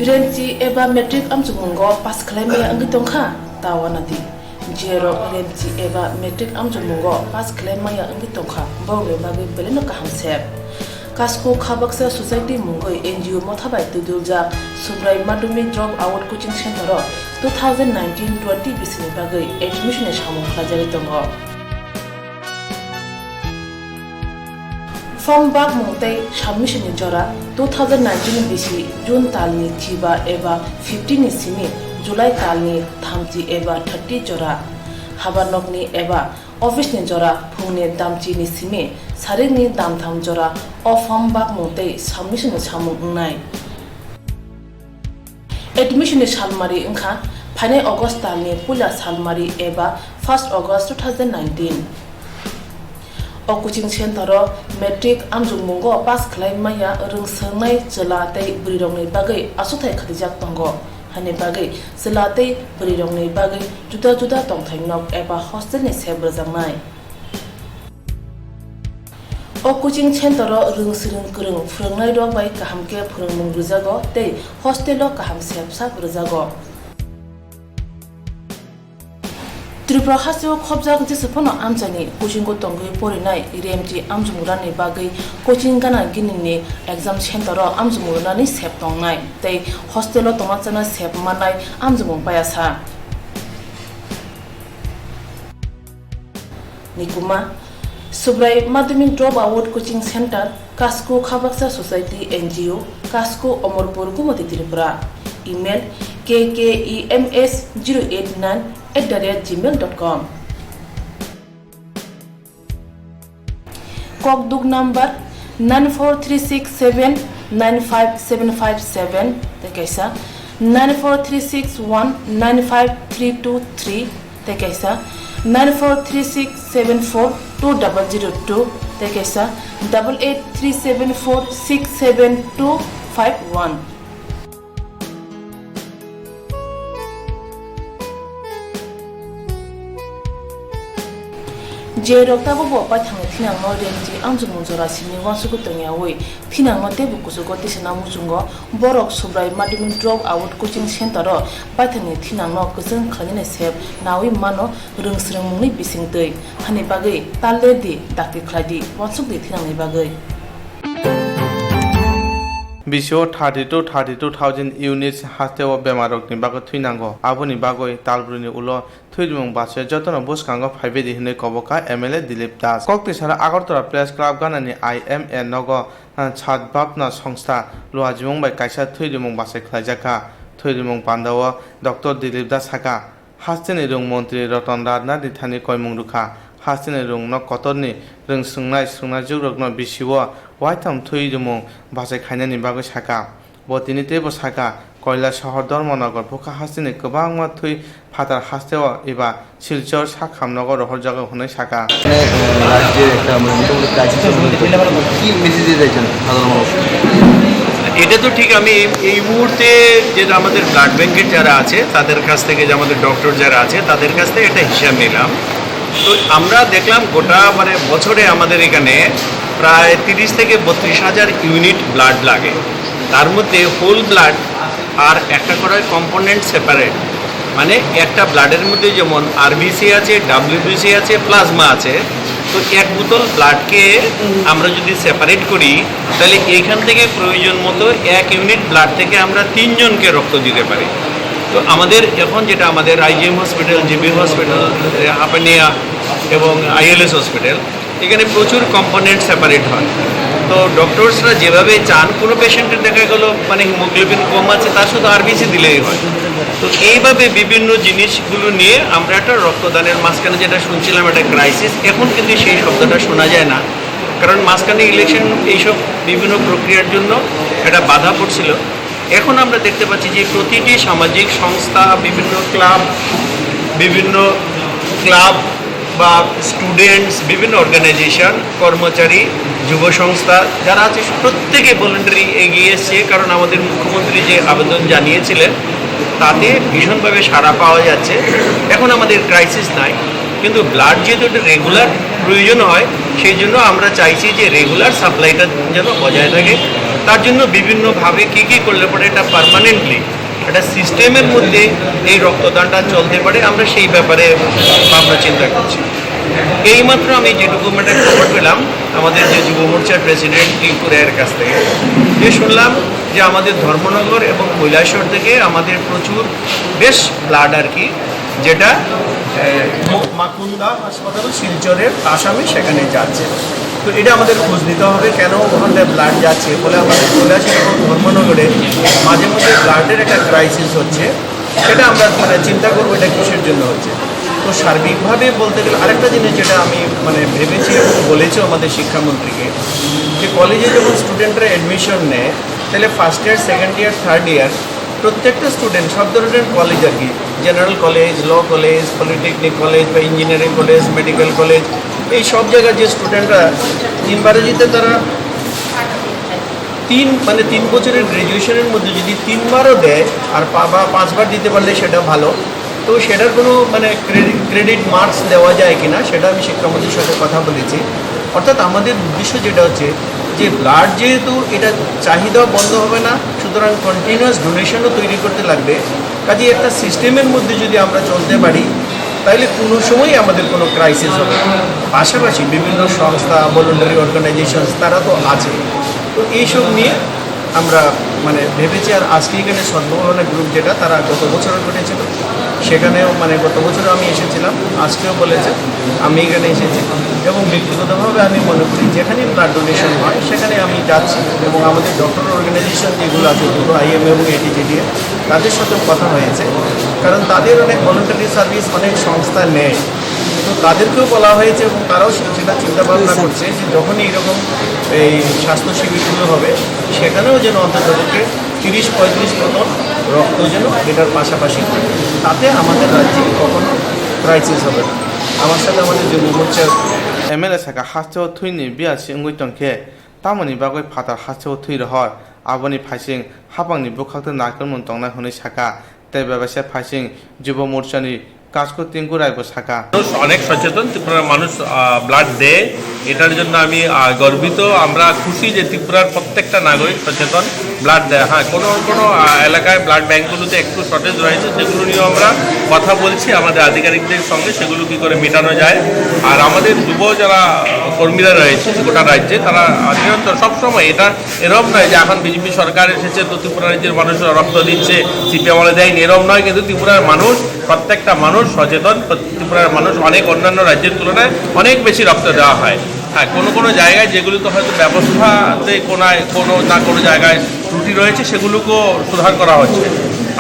Remchi eba matric amchukmungo pass khlai maya wngwi tongkha, ta wanadi. Jerok remchi eba matric amchukmungo pass khlai maya wngwi tongkha, borokni bagwi belai no kaham se. Kasko Khabaksa Society mungwi N G O motha bai twidul jak Subrai Madhyamik Drop Out Coaching Center o two thousand nineteen twenty bisini bagwi admission ni samung khlaijagwi tongo. Form bakmung tei submission ni jora two thousand nineteen bisi June talni chiba eba fifteen ni simi July talni thamchi eba thirty jora. Habanokni eba office ni jora phungni damchi ni simi sarikni damtham jora o form bakmung tei submission ni samung wngnai. Admission ni salmari wngkha phainai August talni puila salmari eba first August two thousand nineteen. O coaching center o matric amjokmungo pass khlai maya rwng swngnai chwla tei bwrwirokni bagwi achuthai khatijaktongo, haini bagwi chwla tei bwrwirokni bagwi juda juda tongthai nok eba hostel ni sep rwjaknai. O coaching center o rwng swrwng kwrwng phwrwngnairok bai kaham khe phwrwngmung rwjago tei hostel o kaham sep sak rwjago. Tripura hasteo khopjak jesa phano amchaini coaching o tongwi porinai remchi amjokmung rani bagwi coaching gana gini ni exam center o amjokmung rwnani sep tongnai tei hostel o tongna chana sep mannai amjokmung payasa. Nikuma, Subrai Madhyamik Drop Out Coaching Center, Kasko Khabaksa Society N G O, Kasko Omorpur Gumoti Tripura. Email K K E M S zero eight nine at the rate gmail dot com. Kokduk number nine four three six seven nine five seven five seven tei kaisa nine four three six one nine five three two three tei kaisa nine four three six seven four two double zero two tei kaisa double eight three seven four six seven two five one. Je rok tabukbo paithangni thinangno remji amchukmung jora simi uansukwi tongyaui thinangno teibo kuchugo tisana muchungo borok Subrai madhyamik drop out coaching center o paithangni thinangno kwchwng khlainani sep naui mano rwngsrwngmungni bisingtwi hani bagwi tal lerdi dakti khlaidi uansukdi thinangni bagwi. Bisio thirty to thirty two thousand units hasteo bemarrokni bagwi thwinango. Aboni bagwi talbroni ulo thwirwimung bachaio jotono bwskango phaibaidi hwnwi koboka M L A Dilip Das. Koktwi sara Agartala Press Club ganani I M A nogo, ah, Sadbhabna Songstha luajimung bai kaisa thwirwimung bachai khlaijakha. Thwirwimung pandao Doctor Dilip Das sakha, Hasteni rwng montri Ratan Rajnath ni thani koimung rwkha. Hasteni rwngno kotorni rwng swngnai swngnaijukrokno bisio waitham thwi rwmung bachai khainani bagwi sakha. Bo tini teibo sakha, Kailashahar, Dharmanagar bwkha hasteni kwbangma thwi phatar hasteo eba Silchar sakhamnogo rohorjago hwnwi sakha. মানে, আহ, রাজ্যে একটা, মানে, মোটামুটি ক্রাইসিসের মধ্যে কি মেসেজ দিতে চাইছেন সাধারণ মানুষ? এটা তো ঠিক, আমি এই, এই মুহূর্তে যেটা আমাদের ব্লাড ব্যাংকের যারা আছে, তাদের কাছ থেকে, যে আমাদের ডক্টর যারা আছে, তাদের কাছ থেকে একটা হিসাব নিলাম। তো আমরা দেখলাম গোটা, মানে, বছরে আমাদের এখানে প্রায় তিরিশ থেকে বত্রিশ হাজার ইউনিট ব্লাড লাগে। তার মধ্যে হোল ব্লাড আর একটা করে কম্পোনেন্ট সেপারেট, মানে একটা ব্লাডের মধ্যে যেমন আরবিসি আছে, ডাব্লিউবিসি আছে, প্লাজমা আছে। তো এক বোতল ব্লাডকে আমরা যদি সেপারেট করি, তাহলে এইখান থেকে প্রয়োজন মতো এক ইউনিট ব্লাড থেকে আমরা তিনজনকে রক্ত দিতে পারি। তো আমাদের এখন যেটা আমাদের IgM hospital, GB hospital, Hapania এবং আইএলএস হসপিটাল, এখানে প্রচুর কম্পোনেন্ট সেপারেট হয়। তো ডক্টরসরা যেভাবে চান, কোনো পেশেন্টের দেখা গেল মানে হিমোগ্লোবিন কম আছে, তার শুধু আরবিসি দিলেই হয়। তো এইভাবে বিভিন্ন জিনিসগুলো নিয়ে আমরা একটা রক্তদানের মাঝখানে যেটা শুনছিলাম, একটা ক্রাইসিস, এখন কিন্তু সেই শব্দটা শোনা যায় না, কারণ মাঝখানে ইলেকশন, এইসব বিভিন্ন প্রক্রিয়ার জন্য একটা বাধা পড়ছিল। এখন আমরা দেখতে পাচ্ছি যে প্রতিটি সামাজিক সংস্থা, বিভিন্ন ক্লাব, বিভিন্ন ক্লাব বা স্টুডেন্টস, বিভিন্ন অর্গানাইজেশন, কর্মচারী, যুব সংস্থা যারা আছে, প্রত্যেকে ভলেন্টারি এগিয়ে এসছে, কারণ আমাদের মুখ্যমন্ত্রী যে আবেদন জানিয়েছিলেন, তাতে ভীষণভাবে সাড়া পাওয়া যাচ্ছে। এখন আমাদের ক্রাইসিস নাই, কিন্তু ব্লাড যেহেতু একটা রেগুলার প্রয়োজন হয়, সেই জন্য আমরা চাইছি যে রেগুলার সাপ্লাইটা যেন বজায় থাকে। তার জন্য বিভিন্নভাবে কী কী করলে পরে এটা পার্মানেন্টলি, একটা সিস্টেমের মধ্যে এই রক্তদানটা চলতে পারে, আমরা সেই ব্যাপারে ভাবনা চিন্তা করছি। এইমাত্র আমি যেটুকু মানে খবর পেলাম, আমাদের যে যুব মোর্চার প্রেসিডেন্ট টিঙ্কু রায়ের কাছ থেকে, যে শুনলাম যে আমাদের ধর্মনগর এবং কৈলাসহর থেকে আমাদের প্রচুর, বেশ ব্লাড আর কি, যেটা, এ, মাকুন্দা হাসপাতাল শিলচরের আসামে সেখানে যাচ্ছে। তো এটা আমাদের খোঁজ নিতে হবে, কেন ওখানটায় ব্লাড যাচ্ছে। বলে আমাদের কৈলাসহর এবং ধর্মনগরে মাঝে মধ্যে ব্লাডের একটা ক্রাইসিস হচ্ছে, সেটা আমরা মানে চিন্তা করবো এটা কিসের জন্য হচ্ছে। তো সার্বিকভাবে বলতে গেলে আরেকটা জিনিস যেটা আমি মানে ভেবেছি এবং বলেছি আমাদের শিক্ষামন্ত্রীকে, যে কলেজে যখন স্টুডেন্টরা অ্যাডমিশন নেয়, তাহলে first year, second year, third year প্রত্যেকটা স্টুডেন্ট সব ধরনের কলেজ আর কি, general college, law college, polytechnic college বা ইঞ্জিনিয়ারিং কলেজ, মেডিকেল কলেজ, এই সব জায়গার যে স্টুডেন্টরা তিনবারে যদি তারা তিন, মানে তিন বছরের গ্র্যাজুয়েশনের মধ্যে যদি তিনবারও দেয় আর পা-, বা পাঁচবার দিতে পারলে সেটা ভালো। তো সেটার কোনো মানে ক্রেডিট, ক্রেডিট মার্কস দেওয়া যায় কিনা সেটা আমি শিক্ষামন্ত্রীর সাথে কথা বলেছি। অর্থাৎ আমাদের উদ্দেশ্য যেটা হচ্ছে যে ব্লাড যেহেতু এটা চাহিদা বন্ধ হবে না, সুতরাং কন্টিনিউয়াস ডোনেশনও তৈরি করতে লাগবে। কাজেই একটা সিস্টেমের মধ্যে যদি আমরা চলতে পারি, তাহলে কোনো সময়ই আমাদের কোনো ক্রাইসিস হবে না। পাশাপাশি বিভিন্ন সংস্থা, ভলেন্টারি অর্গানাইজেশনস, তারা তো আছে। তো এইসব নিয়ে আমরা মানে ভেবেছি। আর আজকে এখানে সদ্ভাবনা গ্রুপ যেটা, তারা গত বছরও ঘটেছিল, সেখানেও মানে গত বছরও আমি এসেছিলাম, আজকেও বলেছে আমি এখানে এসেছি। এবং ব্যক্তিগতভাবে আমি মনে করি যেখানে ব্লাড ডোনেশন হয় সেখানে আমি যাচ্ছি। এবং আমাদের ডক্টর অর্গানাইজেশন যেগুলো আছে, দুটো আইএম এবং এটিজিডিএ, তাদের সাথেও কথা হয়েছে, কারণ তাদের অনেক ভলেন্টারি সার্ভিস অনেক সংস্থা নেয়। তো তাদেরকেও বলা হয়েছে এবং তারাও সে-, সেটা চিন্তা ভাবনা করছে যে যখনই এরকম এই স্বাস্থ্য শিবিরগুলো হবে, সেখানেও যেন অন্তত পক্ষে তিরিশ পঁয়ত্রিশ মতন রক্ত যেন এটার পাশাপাশি থাকে, তাতে আমাদের রাজ্যে কখনো ক্রাইসিস হবে না। আমার সাথে আমাদের যুব মোর্চার MLA saka hasteo thwini biyal se wngwi tongkhe, tamoni bagwi phatar hasteo thwi rohor, aboni phaising hapangni bwkhak tei naikolmung tongnai hwnwi saka, tei bebese phaising Jubo Morchani Kasko Tingkurai bo saka. মানুষ অনেক সচেতন, ত্রিপুরার মানুষ, আহ, ব্লাড দেয়, এটার জন্য আমি, আহ, গর্বিত। আমরা খুশি যে ত্রিপুরার প্রত্যেকটা নাগরিক সচেতন, ব্লাড দেয়। হ্যাঁ, কোনো কোনো, আহ, এলাকায় ব্লাড ব্যাংকগুলোতে একটু শর্টেজ রয়েছে, সেগুলো নিয়েও আমরা কথা বলছি আমাদের আধিকারিকদের সঙ্গে, সেগুলো কী করে মেটানো যায়। আর আমাদের যুব যারা, আহ, কর্মীরা রয়েছে গোটা রাজ্যে, তারা, আহ, নিরন্তর সবসময় এটা এরম নয় যে এখন বিজেপি সরকার এসেছে তো ত্রিপুরা রাজ্যের মানুষ রক্ত দিচ্ছে, সিপিএম আমলে দেয়নি, এরম নয়। কিন্তু ত্রিপুরার মানুষ, প্রত্যেকটা মানুষ সচেতন, ত্রিপুরার মানুষ অনেক অন্যান্য রাজ্যের তুলনায় অনেক বেশি রক্ত দেওয়া হয়। হ্যাঁ, কোনো কোনো জায়গায় যেগুলোতে হয়তো ব্যবস্থাতে কোনো, কোনো না কোনো জায়গায় ত্রুটি রয়েছে, সেগুলোকেও সুধার করা হচ্ছে।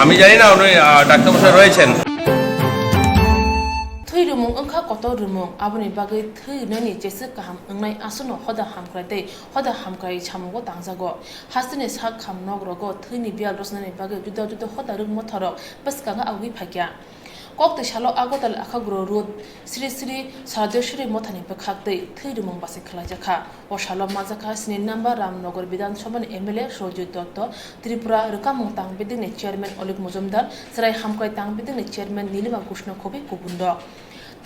আমি জানি না উনি, আহ, ডাক্তারমশাই রয়েছেন। Thwi rwmung wngkha kotor rwmung, aboni bagwi thwi rwnani jeswk kaham wngnai aswkno hoda hamkrai tei hoda hamkrai samungo tangjago. Hasteni sak kham nok rogo thwini biyal rwchanani bagwi juda juda hoda rwk motha rok bwskango agwi phaikha. Kok twi salo Agartala Akhaguro Road Sri Sri Saradeshwari Mothani bwkhak twi thwi rwmung bachai khlaijakha. O salo manjakha sni number Ramnagar Bidhan Sabhani M L A Surjit Dotto, Tripura Rwkhamung Tang Bidingni Chairman Olip Mojumdar, Chwrai Hamkrai Tang Bidingni Chairman Nilima Krishna Khobi kubun rok.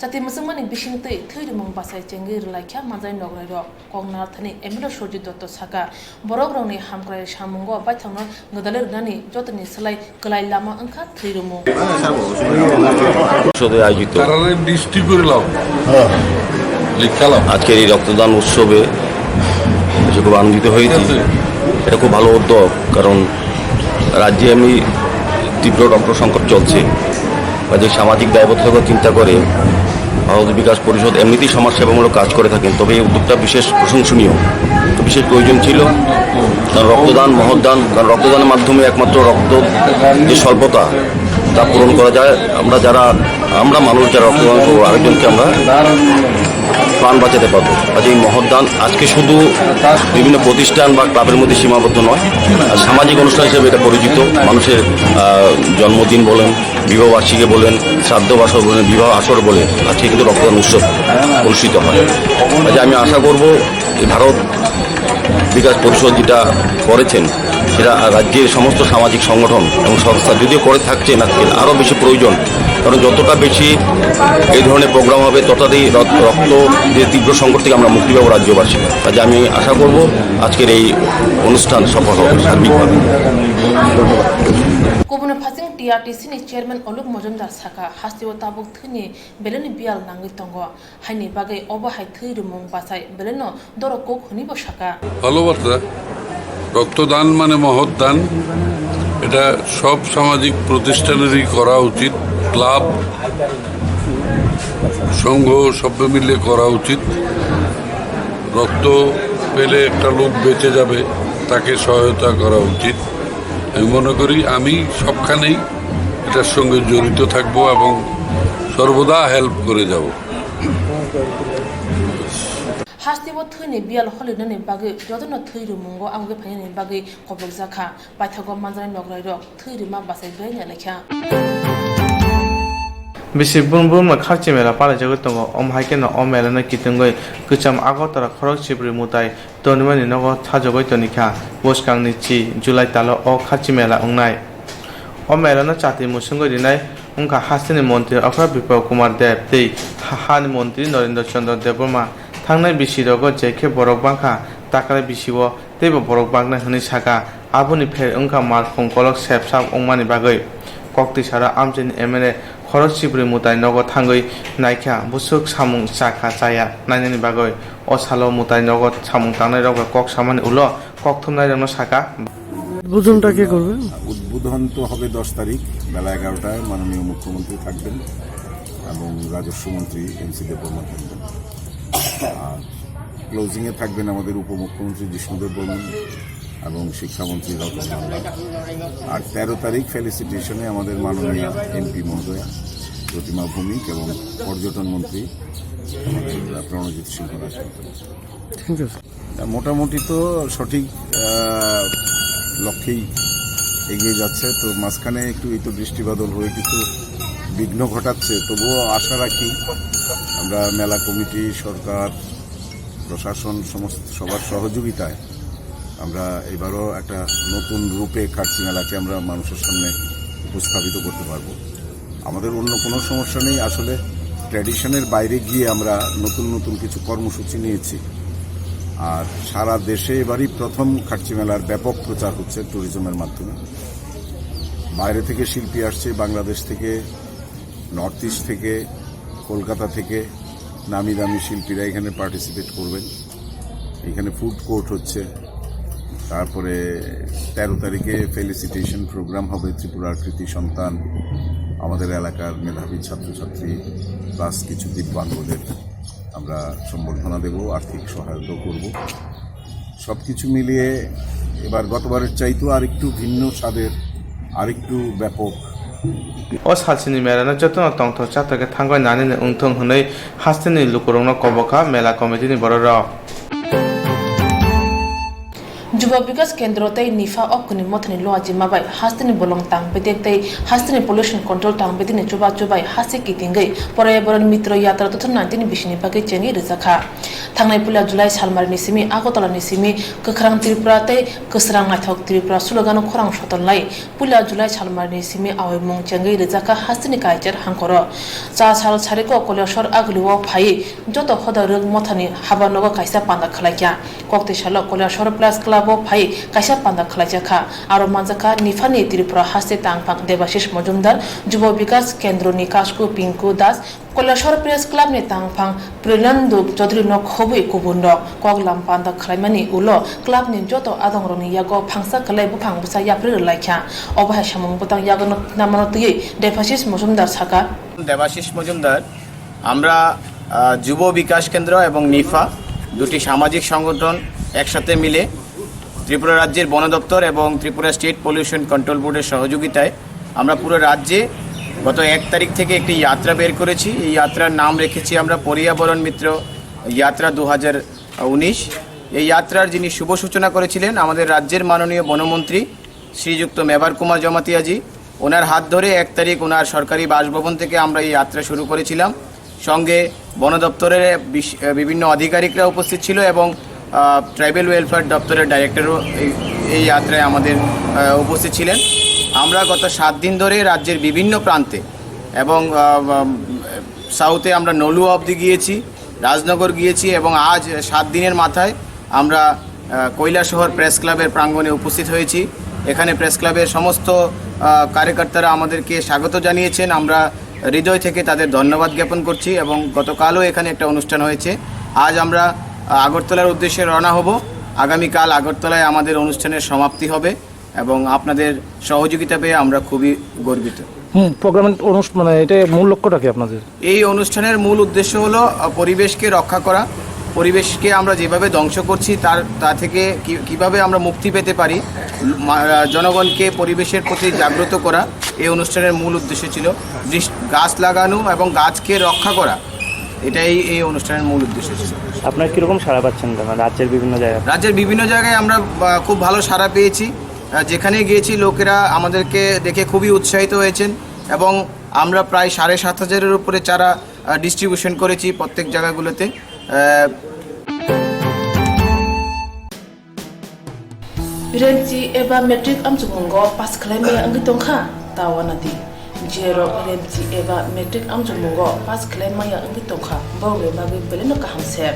Chati mwchwngmani bisingtwi thwi rwmung bachai chengwi rwlaikha manjai nograi rok. Kok narwkthani M L A Surjit Dotto saka, borok rokni hamkrai samungo baithangno gwdalwi rwnani jotoni slai kwlai lama wngkha thwi rwmung. পরিষদে আয়োজিত কারাগার ডিস্ট্রিক্ট করে লাও। লিখালাম। আজকের এই রক্তদান উৎসবে এসে খুব আনন্দিত হয়েছি। এটা খুব ভালো উদ্যোগ, কারণ রাজ্যে এমনি তীব্র রক্ত সংকট চলছে, কাজে সামাজিক দায়বদ্ধতা চিন্তা করে ভারত বিকাশ পরিষদ এমনিতেই সমাজসেবামূলক কাজ করে থাকেন, তবে এই উদ্যোগটা বিশেষ প্রশংসনীয়। তো বিশেষ প্রয়োজন ছিল, কারণ রক্তদান মহৎ দান, কারণ রক্তদানের মাধ্যমে একমাত্র রক্ত যে স্বল্পতা, তা পূরণ করা যায়। আমরা যারা, আমরা মানুষ যারা রক্তদান করবো, আরেকজনকে আমরা প্রাণ বাঁচাতে পারবো। কাজে এই মহৎ দান আজকে শুধু বিভিন্ন প্রতিষ্ঠান বা ক্লাবের মধ্যে সীমাবদ্ধ নয়, আর সামাজিক অনুষ্ঠান হিসেবে এটা পরিচিত। মানুষের, আহ, জন্মদিন বলেন, বিবাহ বার্ষিকী বলেন, শ্রাদ্ধ বাসর বলেন, বিবাহ আসর বলেন, আজকে কিন্তু রক্তদান উৎসব অনুষ্ঠিত হয়। কাজে আমি আশা করব, এই ভারত বিকাশ পরিষদ যেটা করেছেন, সেটা রাজ্যের সমস্ত সামাজিক সংগঠন এবং সংস্থা যদিও করে থাকছেন, আজকে আরও বেশি প্রয়োজন, কারণ যতটা বেশি এই ধরনের প্রোগ্রাম হবে, ততটাই রক-, রক্ত যে তীব্র সংকট থেকে আমরা মুক্তি পাবো রাজ্যবাসী। কাজে আমি আশা করব আজকের এই অনুষ্ঠান সফল হবে সার্বিকভাবে। Kubuni phasing T R T C ni chairman Oluk Mojumdar saka, hasteo tabuk thwini beleni biyal nangwi tongo. Haini bagwi obo hai thwi rwmung bachai beleno dorok kok hwnwi bo saka. ভালো বার্তা। রক্তদান মানে মহৎ দান। এটা সব সামাজিক প্রতিষ্ঠানেরই করা উচিত, ক্লাব, সংঘ সব মিলে করা উচিত। রক্ত পেলে একটা লোক বেঁচে যাবে, তাকে সহায়তা করা উচিত। আমি মনে করি আমি সবখানেই এটার সঙ্গে জড়িত থাকব এবং সর্বদা হেল্প করে যাব। Hasteo thwini biyal holinani bagwi jotono thwi rwmungo amgwi phainani bagwi kobrokjakha. Paithago manjani nograi rok thwi rwma bachai bai nai laikha. Bisi bun bun ma kharchi mela palai jagwi tongo. Om hai khe no o mela no kitungwi kwcham Agartala khorok chibri mutai tonimani nogo thajagwi tonikha. Bwskangni chi July talo o kharchi mela wngnai. O mela no chati musungwi rinai wngkha hasteni montri Okra Biplab Kumar Deb tei ha-, hani montri Narendra Chandra Debbarma. Thangnai bisi rogo je khe borok bangkha takrai bisi o teibo borok baknai hwnwi saka. Aboni pher wngkha malkhung kolok sep sak wngmani bagwi. Kok twi saro amchaini M L A khorok chibri mutai nogo thangwi naikha, bwswk samung chakha chaya nainani bagwi. O salo mutai nogo samung tangnai rok bai kok samani ulo kok thumnai rokno saka. উদ্বোধনটা কে করবে? উদ্বোধন তো হবে দশ তারিখ বেলা এগারোটায়, মাননীয় মুখ্যমন্ত্রী থাকবেন এবং রাজস্ব মন্ত্রী এন সি দেববর্মা থাকবেন। আর ক্লোজিংয়ে থাকবেন আমাদের উপমুখ্যমন্ত্রী জিষ্ণুদেব বর্মন এবং শিক্ষামন্ত্রী রতন লাল নাথ। আর তেরো তারিখ ফেলিসিটেশনে আমাদের মাননীয় এমপি মহোদয়া প্রতিমা ভৌমিক এবং পর্যটন মন্ত্রী আমাদের Pranajit Singha Rajput. Thank you, sir. মোটামুটি তো সঠিক, আহ, লক্ষ্যেই এগিয়ে যাচ্ছে। তো মাঝখানে একটু এই তো বৃষ্টি বাদল হয়ে কিছু বিঘ্ন ঘটাচ্ছে, তবুও আশা রাখি আমরা মেলা কমিটি, সরকার, প্রশাসন, সমস্ত সবার সহযোগিতায় আমরা এবারও একটা নতুন রূপে খার্চি মেলাকে আমরা মানুষের সামনে উপস্থাপিত করতে পারবো। আমাদের অন্য কোনো সমস্যা নেই, আসলে ট্র্যাডিশনের বাইরে গিয়ে আমরা নতুন নতুন কিছু কর্মসূচি নিয়েছি। আর সারা দেশে এবারই প্রথম খার্চি মেলার ব্যাপক প্রচার হচ্ছে ট্যুরিজমের মাধ্যমে। বাইরে থেকে শিল্পী আসছে, বাংলাদেশ থেকে, নর্থ ইস্ট থেকে, কলকাতা থেকে নামি দামি শিল্পীরা এখানে পার্টিসিপেট করবেন। এখানে ফুড কোর্ট হচ্ছে, তারপরে তেরো তারিখে ফেলিসিটেশন প্রোগ্রাম হবে ত্রিপুরার কৃতি সন্তান, আমাদের এলাকার মেধাবী ছাত্রছাত্রী প্লাস কিছু দিব্যাঙ্গদের আমরা সম্বর্ধনা দেব, আর্থিক সহায়তা করব। সবকিছু মিলিয়ে এবার গতবারের চাইতেও আরেকটু ভিন্ন স্বাদের, আরেকটু ব্যাপক। O salsini mela no jotono tongthok chathok khe thangwi nani ni wngthung hwnwi hasteni lukurokno kobokha mela committee ni bororok. Jubo Bikas Kendro tei nifa okuni mothani luaji mabai hasteni bolong tang bedek tei hasteni pollution control tang bedini chuba chubai hasti kitingwi Poryaboron Mitro Yatra two thousand nineteen bisini bagwi chengwi rijakha. Thangnai puila July salmarini simi Agartala ni simi Kwkhrang Tripura tei Kwsrang Naithok Tripura slogan-o khorang sotonlai puila July salmarini simi aoimung chengwi rijakha hasteni Kaichar hangkoro. Cha sal sariko Koilashahar Aguli-o phaiwi joto hoda rwk mothani haba nogo kaisa panda khwlaikha. Kokti salo Koilashahar Press Club-o phaiwi kaisa panda khwlaijakha. Aro manjakha niphani Tripura haste tangphang Debashish Mojumdar, Jubo Bikas Kendroni Kasku Pinku Das, Koilashahar Press Club ni tangphang Prilandu Chaudhary no khobwi kubun rok kok lam panda khwlaimani ulo club ni joto adong rok ni yago phangsa kwlai buphang bwsa yapri rwlaikha. Obo hai samung bwtang yago no namano twiwi Debashish Mojumdar saka. Debashis মজুমদার, আমরা, আহ, যুব বিকাশ কেন্দ্র এবং নিফা, দুটি সামাজিক সংগঠন একসাথে মিলে ত্রিপুরা রাজ্যের বন দপ্তর এবং ত্রিপুরা স্টেট পলিউশন কন্ট্রোল বোর্ডের সহযোগিতায় আমরা পুরো রাজ্যে গত এক তারিখ থেকে একটি যাত্রা বের করেছি। এই যাত্রার নাম রেখেছি আমরা পর্যাবরণ মিত্র যাত্রা দু হাজার উনিশ। এই যাত্রার যিনি শুভ সূচনা করেছিলেন আমাদের রাজ্যের মাননীয় বনমন্ত্রী শ্রীযুক্ত মেবার কুমার জমাতিয়াজি। ওনার হাত ধরে এক তারিখ ওনার সরকারি বাসভবন থেকে আমরা এই যাত্রা শুরু করেছিলাম। সঙ্গে বন দপ্তরের বিশ-, বিভিন্ন আধিকারিকরা উপস্থিত ছিল এবং, আহ, ট্রাইবেল ওয়েলফেয়ার দপ্তরের ডাইরেক্টরও এই, এই যাত্রায় আমাদের, আহ, উপস্থিত ছিলেন। আমরা গত সাত দিন ধরে রাজ্যের বিভিন্ন প্রান্তে এবং, আহ, উম, সাউথে আমরা নলুয়া অবধি গিয়েছি, রাজনগর গিয়েছি এবং আজ সাত দিনের মাথায় আমরা, আহ, কৈলাসহর প্রেস ক্লাবের প্রাঙ্গণে উপস্থিত হয়েছি। এখানে প্রেস ক্লাবের সমস্ত, আহ, কার্যকর্তারা আমাদেরকে স্বাগত জানিয়েছেন। আমরা হৃদয় থেকে তাদের ধন্যবাদ জ্ঞাপন করছি এবং গতকালও এখানে একটা অনুষ্ঠান হয়েছে। আজ আমরা, আহ, আগরতলার উদ্দেশ্যে রওনা হব। আগামীকাল আগরতলায় আমাদের অনুষ্ঠানের সমাপ্তি হবে এবং আপনাদের সহযোগিতা পেয়ে আমরা খুবই গর্বিত। হুম, প্রোগ্রামের অনুষ্ঠান, মানে, এটা মূল লক্ষ্যটা কি আপনাদের? এই অনুষ্ঠানের মূল উদ্দেশ্য হলো, আহ, পরিবেশকে রক্ষা করা। পরিবেশকে আমরা যেভাবে ধ্বংস করছি, তার, তা থেকে কি-, কিভাবে আমরা মুক্তি পেতে পারি, মা-, আহ, জনগণকে পরিবেশের প্রতি জাগ্রত করা এই অনুষ্ঠানের মূল উদ্দেশ্য ছিল। বৃষ-, গাছ লাগানো এবং গাছকে রক্ষা করা, এটাই এই অনুষ্ঠানের মূল উদ্দেশ্য ছিল। আপনারা কিরকম সাড়া পাচ্ছেন, মানে, রাজ্যের বিভিন্ন জায়গায়? রাজ্যের বিভিন্ন জায়গায় আমরা, আহ, খুব ভালো সাড়া পেয়েছি। আহ, যেখানে গিয়েছি, লোকেরা আমাদেরকে দেখে খুবই উৎসাহিত হয়েছেন এবং আমরা প্রায় সাড়ে সাত হাজারের উপরে চারা, আহ, ডিস্ট্রিবিউশন করেছি প্রত্যেক জায়গাগুলোতে। আহ, Remchi eba matric amchukmungo pass khlai maya wngwi tongkha, ta uanadi. Jerok Remchi eba matric amchukmungo pass khlai maya wngwi tongkha, borokni bagwi belai no kaham se.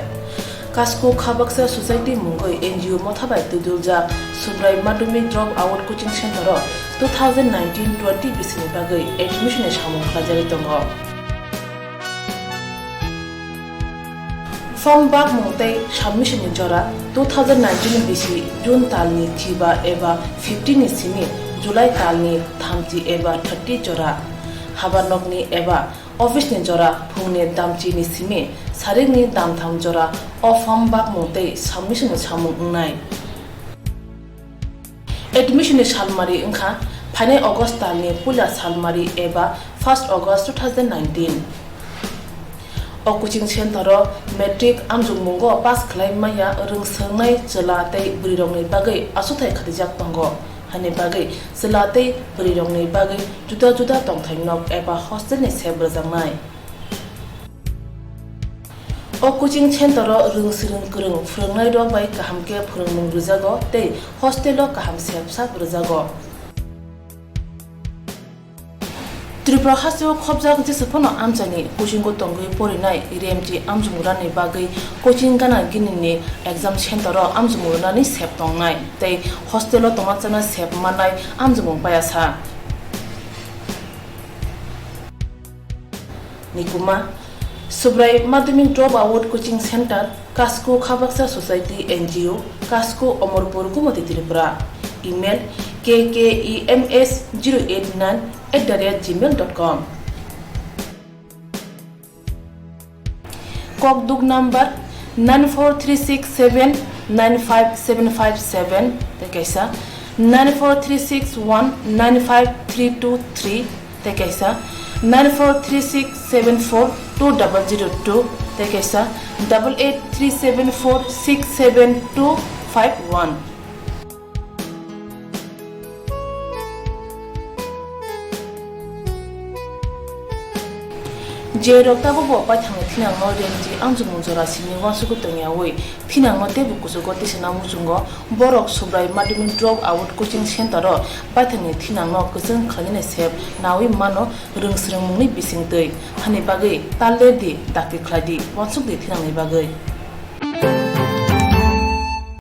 Kasko Khabaksa Society mungwi N G O motha bai twiduljak Subrai Madhyamik Drop Out Coaching Center o two thousand nineteen twenty bisini bagwi admission ni samung khlaijagwi tongo. Form bakmung tei submission ni jora two thousand nineteen bisi June talni chiba eba fifteen ni simi July talni thamchi eba thirty jora. Habanokni eba office ni jora phungni damchi ni simi sarikni damtham jora o form bakmung tei submission ni samung wngnai. Admission ni salmari wngkha phainai August talni puila salmari eba first August two thousand nineteen. O coaching center o matric amjokmungo pass khlai maya rwngswngnai chwla tei bwrwirokni bagwi achukthai khatijak tongo. hani bagwi chwla tei bwrwirokni bagwi juda juda tongthai nok eba hostel ni sep rwjaknai. O coaching center o rwng swrwng kwrwng phwrwngnairok bai kaham khe phwrwngmung rwjago tei hostel o kaham sep sap rwjago. Tripura hasteo khopjak jesa phano amchaini coaching o tongwi porinai remti amchwng rwnani bagwi coaching gana gini ni exam center o amchwng rwnani sep tongnai tei hostel o tongna chana sep mannai amchwng paya sa. Nikuma, Subrai Madhyamik Drop Out Coaching Center, Kasko Khabaksa Society N G O, Kasko Omorpur Gumoti Tripura. Email, K K E M S zero eight nine at the rate gmail dot com. Kokduk number nine four three six seven nine five seven five seven tei kaisa nine four three six one nine five three two three tei kaisa nine four three six seven four two double zero two tei kaisa double eight three seven four six seven two five one. Je rok tabukbo paithakni thinangno remti amchwngmung jora simi uansugwi tongyawi thinangno teibo kuchugo tisana muchungo borok Subrai Madhyamik Drop Out Coaching Center o paithakni thinangno kwchwng khlainani sep nawi mano rwng swrwngmungni bisingtwi hani bagwi tal lerdi dakti khlaidi uansukdi thinangni bagwi.